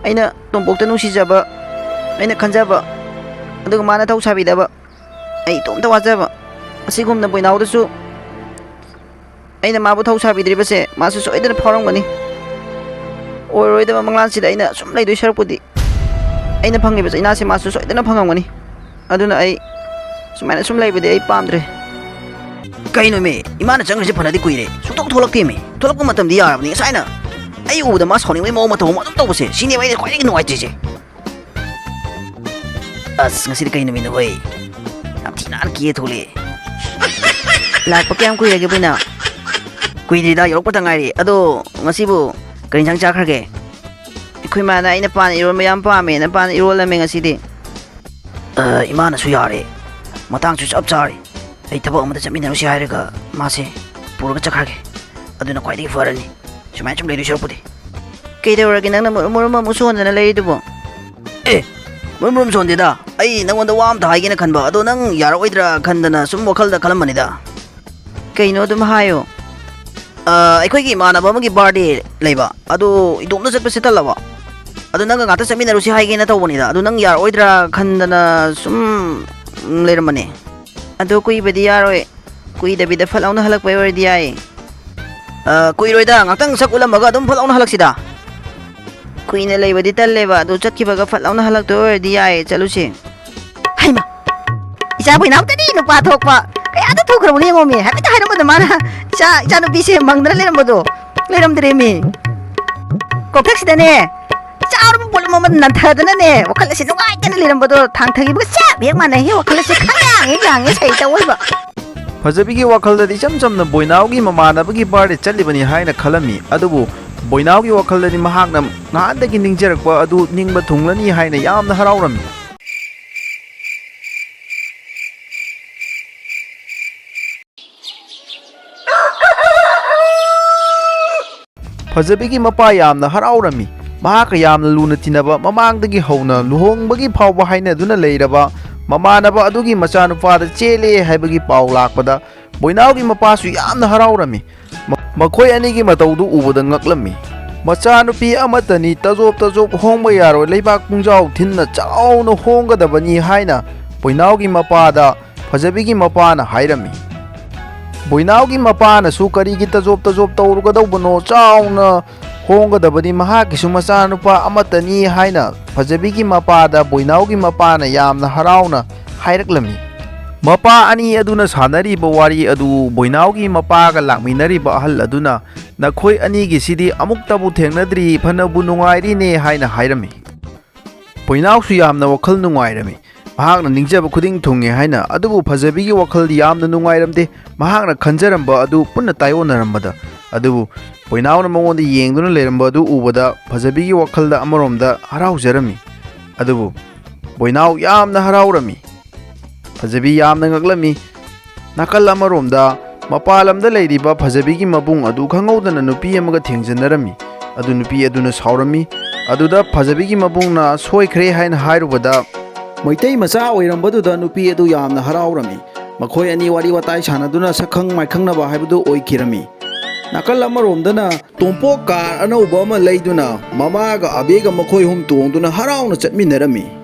ꯑꯩꯅ ꯇꯣꯝꯄꯣꯛꯇ ꯅꯨꯡꯁꯤꯖꯕ, ꯑꯩꯅ ꯈꯟꯖꯕ, ꯑꯗꯨꯒ ꯃꯥꯅ ꯊꯧ ꯁꯥꯕꯤꯗꯕ, ꯑꯩ ꯏꯇꯣꯝꯇ ꯋꯥꯖꯕ꯫ ꯑꯁꯤꯒꯨꯝꯅ ꯕꯣꯏꯅꯥꯎꯗꯁꯨ ꯑꯩꯅ ꯃꯥꯕꯨ ꯊꯧ ꯁꯥꯕꯤꯗ꯭ꯔꯤꯕꯁꯦ ꯃꯥꯁꯨ ꯁꯣꯏꯗꯅ ꯐꯥꯎꯔꯝꯒꯅꯤ꯫ ꯑꯣꯏꯔꯣꯏꯗꯕ ꯃꯪꯂꯥꯟꯁꯤꯗ ꯑꯩꯅ ꯁꯨꯝ ꯂꯩꯗꯣꯏ ꯁꯔꯨꯛꯄꯨꯗꯤ, ꯑꯩꯅ ꯐꯪꯉꯤꯕ ꯆꯩꯅꯥꯁꯦ ꯃꯥꯁꯨ ꯁꯣꯏꯗꯅ ꯐꯪꯉꯝꯒꯅꯤ꯫ ꯑꯗꯨꯅ ꯑꯩ ꯁꯨꯃꯥꯏꯅ ꯁꯨꯝ ꯂꯩꯕꯗꯤ ꯑꯩ ꯄꯥꯝꯗ꯭ꯔꯦ꯫ ꯀꯩꯅꯣꯃꯤ, ꯏꯃꯥꯅ ꯆꯪꯈ꯭ꯔꯤꯁꯦ ꯐꯅꯗꯤ ꯀꯨꯏꯔꯦ, ꯁꯨꯡꯊꯣꯛ ꯊꯣꯛꯂꯛꯇꯦꯃꯤ꯫ ꯊꯣꯛꯂꯛꯄ ꯃꯇꯝꯗꯤ ꯌꯥꯔꯕꯅꯤ, ꯉꯁꯥꯏꯅ ꯑꯩ ꯎꯕꯗ ꯃꯥ ꯁꯥꯎꯅꯤꯡꯕꯒꯤ ꯃꯑꯣꯡ ꯃꯇꯧ ꯑꯃ ꯑꯗꯨꯝ ꯇꯧꯕꯁꯦ, ꯁꯤꯅꯦꯕ ꯑꯩꯅ ꯈ꯭ꯋꯥꯏꯗꯒꯤ ꯅꯨꯡꯉꯥꯏꯇ꯭ꯔꯤꯁꯦ꯫ ꯑꯁ, ꯉꯁꯤꯗꯤ ꯀꯩ ꯅꯨꯃꯤꯠꯅꯣ ꯍꯣꯏ? ꯌꯥꯝ ꯊꯤ ꯅꯥꯟꯅ ꯀꯦ ꯊꯣꯛꯂꯛꯑꯦ꯫ ꯂꯥꯛꯄ ꯀꯌꯥꯝ ꯀꯨꯏꯔꯒꯦ ꯕꯣꯏꯅꯥꯎ? ꯀꯨꯏꯗ꯭ꯔꯤꯗ, ꯌꯧꯔꯛꯄꯇ ꯉꯥꯏꯔꯤ꯫ ꯑꯗꯣ ꯉꯁꯤꯕꯨ ꯀꯔꯤ ꯏꯟꯁꯥꯡ ꯆꯥꯈ꯭ꯔꯒꯦ? ꯑꯩꯈꯣꯏ ꯃꯥꯅ ꯑꯩꯅ ꯄꯥꯟ ꯏꯔꯣꯟꯕ ꯌꯥꯝ ꯄꯥꯝꯃꯦꯅ ꯄꯥꯟ ꯏꯔꯣꯜꯂꯝꯃꯦ ꯉꯁꯤꯗꯤ꯫ ꯑ, ꯏꯃꯥꯅꯁꯨ ꯌꯥꯔꯦ, ꯃꯇꯥꯡꯁꯨ ꯆꯞ ꯆꯥꯔꯦ꯫ ꯑꯩ ꯊꯕꯛ ꯑꯃꯗ ꯆꯠꯃꯤꯟꯅꯔꯨꯁꯤ ꯍꯥꯏꯔꯒ ꯃꯥꯁꯦ ꯄꯨꯔꯒ ꯆꯠꯈ꯭ꯔꯒꯦ꯫ ꯑꯗꯨꯅ ꯈ꯭ꯋꯥꯏꯗꯒꯤ ꯐꯔꯅꯤ, ꯁꯨꯃꯥꯏꯅ ꯁꯨꯝ ꯂꯩꯗꯣꯏ ꯁꯔꯨꯛꯄꯨꯗꯤ꯫ ꯀꯩꯗꯧꯔꯒꯦ ꯅꯪꯅ ꯃꯨꯔꯨꯝ ꯃꯨꯔꯨꯝ ꯑꯃꯨꯛ ꯁꯣꯟꯗꯅ ꯂꯩꯔꯤꯗꯨꯕꯣ? ꯑꯦ, ꯃꯨꯔꯨꯝ ꯃꯨꯔꯨꯝ ꯁꯣꯟꯗꯦꯗ꯫ ꯑꯩ ꯅꯪꯉꯣꯟꯗ ꯋꯥ ꯑꯝꯇ ꯍꯥꯏꯒꯦꯅ ꯈꯟꯕ, ꯑꯗꯣ ꯅꯪ ꯌꯥꯔꯛꯑꯣꯏꯗ꯭ꯔꯥ ꯈꯟꯗꯅ ꯁꯨꯝ ꯋꯥꯈꯜꯗ ꯈꯜꯂꯝꯕꯅꯤꯗ꯫ ꯀꯩꯅꯣ ꯑꯗꯨꯝ ꯍꯥꯏꯌꯣ꯫ ꯑ, ꯑꯩꯈꯣꯏꯒꯤ ꯏꯃꯥꯟꯅꯕ ꯑꯃꯒꯤ ꯕꯥꯔꯗꯦ ꯂꯩꯕ, ꯑꯗꯣ ꯏꯇꯣꯝꯇ ꯆꯠꯄꯁꯦ ꯇꯜꯂꯕ꯫ ꯑꯗꯣ ꯅꯪꯒ ꯉꯥꯛꯇ ꯆꯠꯃꯤꯟꯅꯔꯨꯁꯤ ꯍꯥꯏꯒꯦꯅ ꯇꯧꯕꯅꯤꯗ꯫ ꯑꯗꯣ ꯅꯪ ꯌꯥꯔꯛꯑꯣꯏꯗ꯭ꯔꯥ ꯈꯟꯗꯅ ꯁꯨꯝ ꯂꯩꯔꯝꯕꯅꯦ꯫ ꯑꯗꯣ ꯀꯨꯏꯕꯗꯤ ꯌꯥꯔꯣꯏ꯫ ꯀꯨꯏꯗꯕꯤꯗ ꯐꯠ ꯂꯥꯎꯅ ꯍꯜꯂꯛꯄꯩ ꯑꯣꯏꯔꯗꯤ ꯌꯥꯏꯌꯦ꯫ ꯑ, ꯀꯨꯏꯔꯣꯏꯗ, ꯉꯥꯛꯇꯪ ꯁꯛ ꯎꯠꯂꯝꯃꯒ ꯑꯗꯨꯝ ꯐꯠ ꯂꯥꯎꯅ ꯍꯜꯂꯛꯁꯤꯗ꯫ ꯀꯨꯏꯅ ꯂꯩꯕꯗꯤ ꯇꯜꯂꯦꯕ, ꯑꯗꯨ ꯆꯠꯈꯤꯕꯒ ꯐꯠ ꯂꯥꯎꯅ ꯍꯜꯂꯛꯇꯣꯏ ꯑꯣꯏꯔꯗꯤ ꯌꯥꯏꯌꯦ, ꯆꯠꯂꯨꯁꯦ꯫ ꯍꯩꯃꯥ! ꯏꯆꯥꯕꯨ ꯏꯅꯥꯎꯇꯅꯤ ꯅꯨꯄꯥ ꯊꯣꯛꯄ꯫ ꯀꯌꯥꯗ ꯊꯣꯛꯈ꯭ꯔꯕꯅꯣ ꯌꯦꯡꯉꯣꯃꯤ꯫ ꯍꯥꯏꯐꯦꯠꯇ ꯍꯥꯏꯔꯝꯕꯗ ꯃꯥꯅ ꯏꯆꯥ, ꯏꯆꯥꯅꯨꯄꯤꯁꯦ ꯃꯪꯗꯅ ꯂꯩꯔꯝꯕꯗꯣ꯫ ꯂꯩꯔꯝꯗ꯭ꯔꯦꯃꯤ꯫ ꯀꯣꯛꯊꯛꯁꯤꯗꯅꯦ, ꯆꯥꯎꯔꯕ ꯄꯣꯠꯂꯨꯝ ꯑꯃ ꯅꯟꯊꯗꯅꯅꯦ, ꯋꯥꯈꯜ ꯑꯁꯤ ꯅꯨꯡꯉꯥꯏꯇꯅ ꯂꯩꯔꯝꯕꯗꯣ ꯊꯥꯡꯊꯈꯤꯕꯒ ꯆꯞ ꯍꯦꯛ ꯃꯥꯟꯅꯩ꯫ ꯋꯥꯈꯜ ꯑꯁꯤ ꯈꯪꯌꯥꯡ ꯍꯦꯛ ꯌꯥꯡꯉꯦ, ꯁꯩꯇ ꯑꯣꯏꯕ꯫ ꯐꯖꯕꯤꯒꯤ ꯋꯥꯈꯜꯗꯗꯤ ꯏꯆꯝ ꯆꯝꯅ ꯕꯣꯏꯅꯥꯎꯒꯤ ꯃꯃꯥꯟꯅꯕꯒꯤ ꯕꯥꯔꯗꯦ ꯆꯠꯂꯤꯕꯅꯤ ꯍꯥꯏꯅ ꯈꯜꯂꯝꯃꯤ, ꯑꯗꯨꯕꯨ ꯕꯣꯏꯅꯥꯎꯒꯤ ꯋꯥꯈꯜꯗꯗꯤ ꯃꯍꯥꯛꯅ ꯅꯍꯥꯟꯗꯒꯤ ꯅꯤꯡꯖꯔꯛꯄ ꯑꯗꯨ ꯅꯤꯡꯕ ꯊꯨꯡꯂꯅꯤ ꯍꯥꯏꯅ ꯌꯥꯝꯅ ꯍꯔꯥꯎꯔꯝꯃꯤ꯫ ꯐꯖꯕꯤꯒꯤ ꯃꯄꯥ ꯌꯥꯝꯅ ꯍꯔꯥꯎꯔꯝꯃꯤ꯫ ꯃꯍꯥꯛꯀ ꯌꯥꯝꯅ ꯂꯨꯅ ꯇꯤꯟꯅꯕ, ꯃꯃꯥꯡꯗꯒꯤ ꯍꯧꯅ ꯂꯨꯍꯣꯡꯕꯒꯤ ꯐꯥꯎꯕ ꯍꯥꯏꯅꯗꯨꯅ ꯂꯩꯔꯕ ꯃꯃꯥꯟꯅꯕ ꯑꯗꯨꯒꯤ ꯃꯆꯥꯅꯨꯄꯥꯗ ꯆꯦꯜꯂꯦ ꯍꯥꯏꯕꯒꯤ ꯄꯥꯎ ꯂꯥꯛꯄꯗ ꯕꯣꯏꯅꯥꯎꯒꯤ ꯃꯄꯥꯁꯨ ꯌꯥꯝꯅ ꯍꯔꯥꯎꯔꯝꯃꯤ꯫ ꯃ-, ꯃꯈꯣꯏ ꯑꯅꯤꯒꯤ ꯃꯇꯧꯗꯨ ꯎꯕꯗ ꯉꯛꯂꯝꯃꯤ꯫ ꯃꯆꯥꯅꯨꯄꯤ ꯑꯃꯠꯇꯅꯤ, ꯇꯖꯣꯞ ꯇꯖꯣꯞ ꯍꯣꯡꯕ ꯌꯥꯔꯣꯏ, ꯂꯩꯕꯥꯛ ꯄꯨꯡꯖꯥꯎ ꯊꯤꯟꯅ ꯆꯥꯎꯅ ꯍꯣꯡꯒꯗꯕꯅꯤ ꯍꯥꯏꯅ ꯕꯣꯏꯅꯥꯎꯒꯤ ꯃꯄꯥꯗ ꯐꯖꯕꯤꯒꯤ ꯃꯄꯥꯅ ꯍꯥꯏꯔꯝꯃꯤ꯫ ꯕꯣꯏꯅꯥꯎꯒꯤ ꯃꯄꯥꯅꯁꯨ ꯀꯔꯤꯒꯤ ꯇꯖꯣꯞ ꯇꯖꯣꯞ ꯇꯧꯔꯨꯒꯗꯧꯕꯅꯣ, ꯆꯥꯎꯅ ꯍꯣꯡꯒꯗꯕꯅꯤ, ꯃꯍꯥꯛꯀꯤꯁꯨ ꯃꯆꯥꯅꯨꯄꯥ ꯑꯃꯠꯇꯅꯤ ꯍꯥꯏꯅ ꯐꯖꯕꯤꯒꯤ ꯃꯄꯥꯗ ꯕꯣꯏꯅꯥꯎꯒꯤ ꯃꯄꯥꯅ ꯌꯥꯝꯅ ꯍꯔꯥꯎꯅ ꯍꯥꯏꯔꯛꯂꯝꯃꯤ꯫ ꯃꯄꯥ ꯑꯅꯤ ꯑꯗꯨꯅ ꯁꯥꯟꯅꯔꯤꯕ ꯋꯥꯔꯤ ꯑꯗꯨ ꯕꯣꯏꯅꯥꯎꯒꯤ ꯃꯄꯥꯒ ꯂꯥꯛꯃꯤꯟꯅꯔꯤꯕ ꯑꯍꯜ ꯑꯗꯨꯅ, "ꯅꯈꯣꯏ ꯑꯅꯤꯒꯤꯁꯤꯗꯤ ꯑꯃꯨꯛꯇꯕꯨ ꯊꯦꯡꯅꯗ꯭ꯔꯤ, ꯐꯅꯕꯨ ꯅꯨꯡꯉꯥꯏꯔꯤꯅꯦ" ꯍꯥꯏꯅ ꯍꯥꯏꯔꯝꯃꯤ꯫ ꯕꯣꯏꯅꯥꯎꯁꯨ ꯌꯥꯝꯅ ꯋꯥꯈꯜ ꯅꯨꯡꯉꯥꯏꯔꯝꯃꯤ꯫ ꯃꯍꯥꯛꯅ ꯅꯤꯡꯖꯕ ꯈꯨꯗꯤꯡ ꯊꯨꯡꯉꯦ ꯍꯥꯏꯅ꯫ ꯑꯗꯨꯕꯨ ꯐꯖꯕꯤꯒꯤ ꯋꯥꯈꯜꯗꯤ ꯌꯥꯝꯅ ꯅꯨꯡꯉꯥꯏꯔꯝꯗꯦ꯫ ꯃꯍꯥꯛꯅ ꯈꯟꯖꯔꯝꯕ ꯑꯗꯨ ꯄꯨꯟꯅ ꯇꯥꯏꯑꯣꯟꯅꯔꯝꯕꯗ꯫ ꯑꯗꯨꯕꯨ ꯕꯣꯏꯅꯥꯎꯅ ꯃꯉꯣꯟꯗ ꯌꯦꯡꯗꯨꯅ ꯂꯩꯔꯝꯕ ꯑꯗꯨ ꯎꯕꯗ ꯐꯖꯕꯤꯒꯤ ꯋꯥꯈꯜꯗ ꯑꯃꯔꯣꯝꯗ ꯍꯔꯥꯎꯖꯔꯝꯃꯤ꯫ ꯑꯗꯨꯕꯨ ꯕꯣꯏꯅꯥꯎ ꯌꯥꯝꯅ ꯍꯔꯥꯎꯔꯝꯃꯤ꯫ ꯐꯖꯕꯤ ꯌꯥꯝꯅ ꯉꯛꯂꯝꯃꯤ꯫ ꯅꯥꯀꯜ ꯑꯃꯔꯣꯝꯗ ꯃꯄꯥꯟ ꯂꯝꯗ ꯂꯩꯔꯤꯕ ꯐꯖꯕꯤꯒꯤ ꯃꯕꯨꯡ ꯑꯗꯨ ꯈꯪꯍꯧꯗꯅ ꯅꯨꯄꯤ ꯑꯃꯒ ꯊꯦꯡꯖꯤꯟꯅꯔꯝꯃꯤ꯫ ꯑꯗꯨ ꯅꯨꯄꯤ ꯑꯗꯨꯅ ꯁꯥꯎꯔꯝꯃꯤ꯫ ꯑꯗꯨꯗ ꯐꯖꯕꯤꯒꯤ ꯃꯕꯨꯡꯅ ꯁꯣꯏꯈ꯭ꯔꯦ ꯍꯥꯏꯅ ꯍꯥꯏꯔꯨꯕꯗ, ꯃꯩꯇꯩ ꯃꯆꯥ ꯑꯣꯏꯔꯝꯕꯗꯨꯗ ꯅꯨꯄꯤ ꯑꯗꯨ ꯌꯥꯝꯅ ꯍꯔꯥꯎꯔꯝꯃꯤ꯫ ꯃꯈꯣꯏ ꯑꯅꯤ ꯋꯥꯔꯤ ꯋꯥꯇꯥꯏ ꯁꯥꯟꯅꯗꯨꯅ ꯁꯛꯈꯪ ꯃꯥꯏꯈꯪꯅꯕ ꯍꯥꯏꯕꯗꯨ ꯑꯣꯏꯈꯤꯔꯝꯃꯤ꯫ ꯅꯥꯀꯜ ꯑꯃꯔꯣꯝꯗꯅ ꯇꯣꯝꯄꯣꯛ ꯀꯥꯔ ꯑꯅꯧꯕ ꯑꯃ ꯂꯩꯗꯨꯅ ꯃꯃꯥꯒ ꯑꯕꯦꯒ ꯃꯈꯣꯏ ꯑꯍꯨꯝ ꯇꯣꯡꯗꯨꯅ ꯍꯔꯥꯎꯅ ꯆꯠꯃꯤꯟꯅꯔꯝꯃꯤ꯫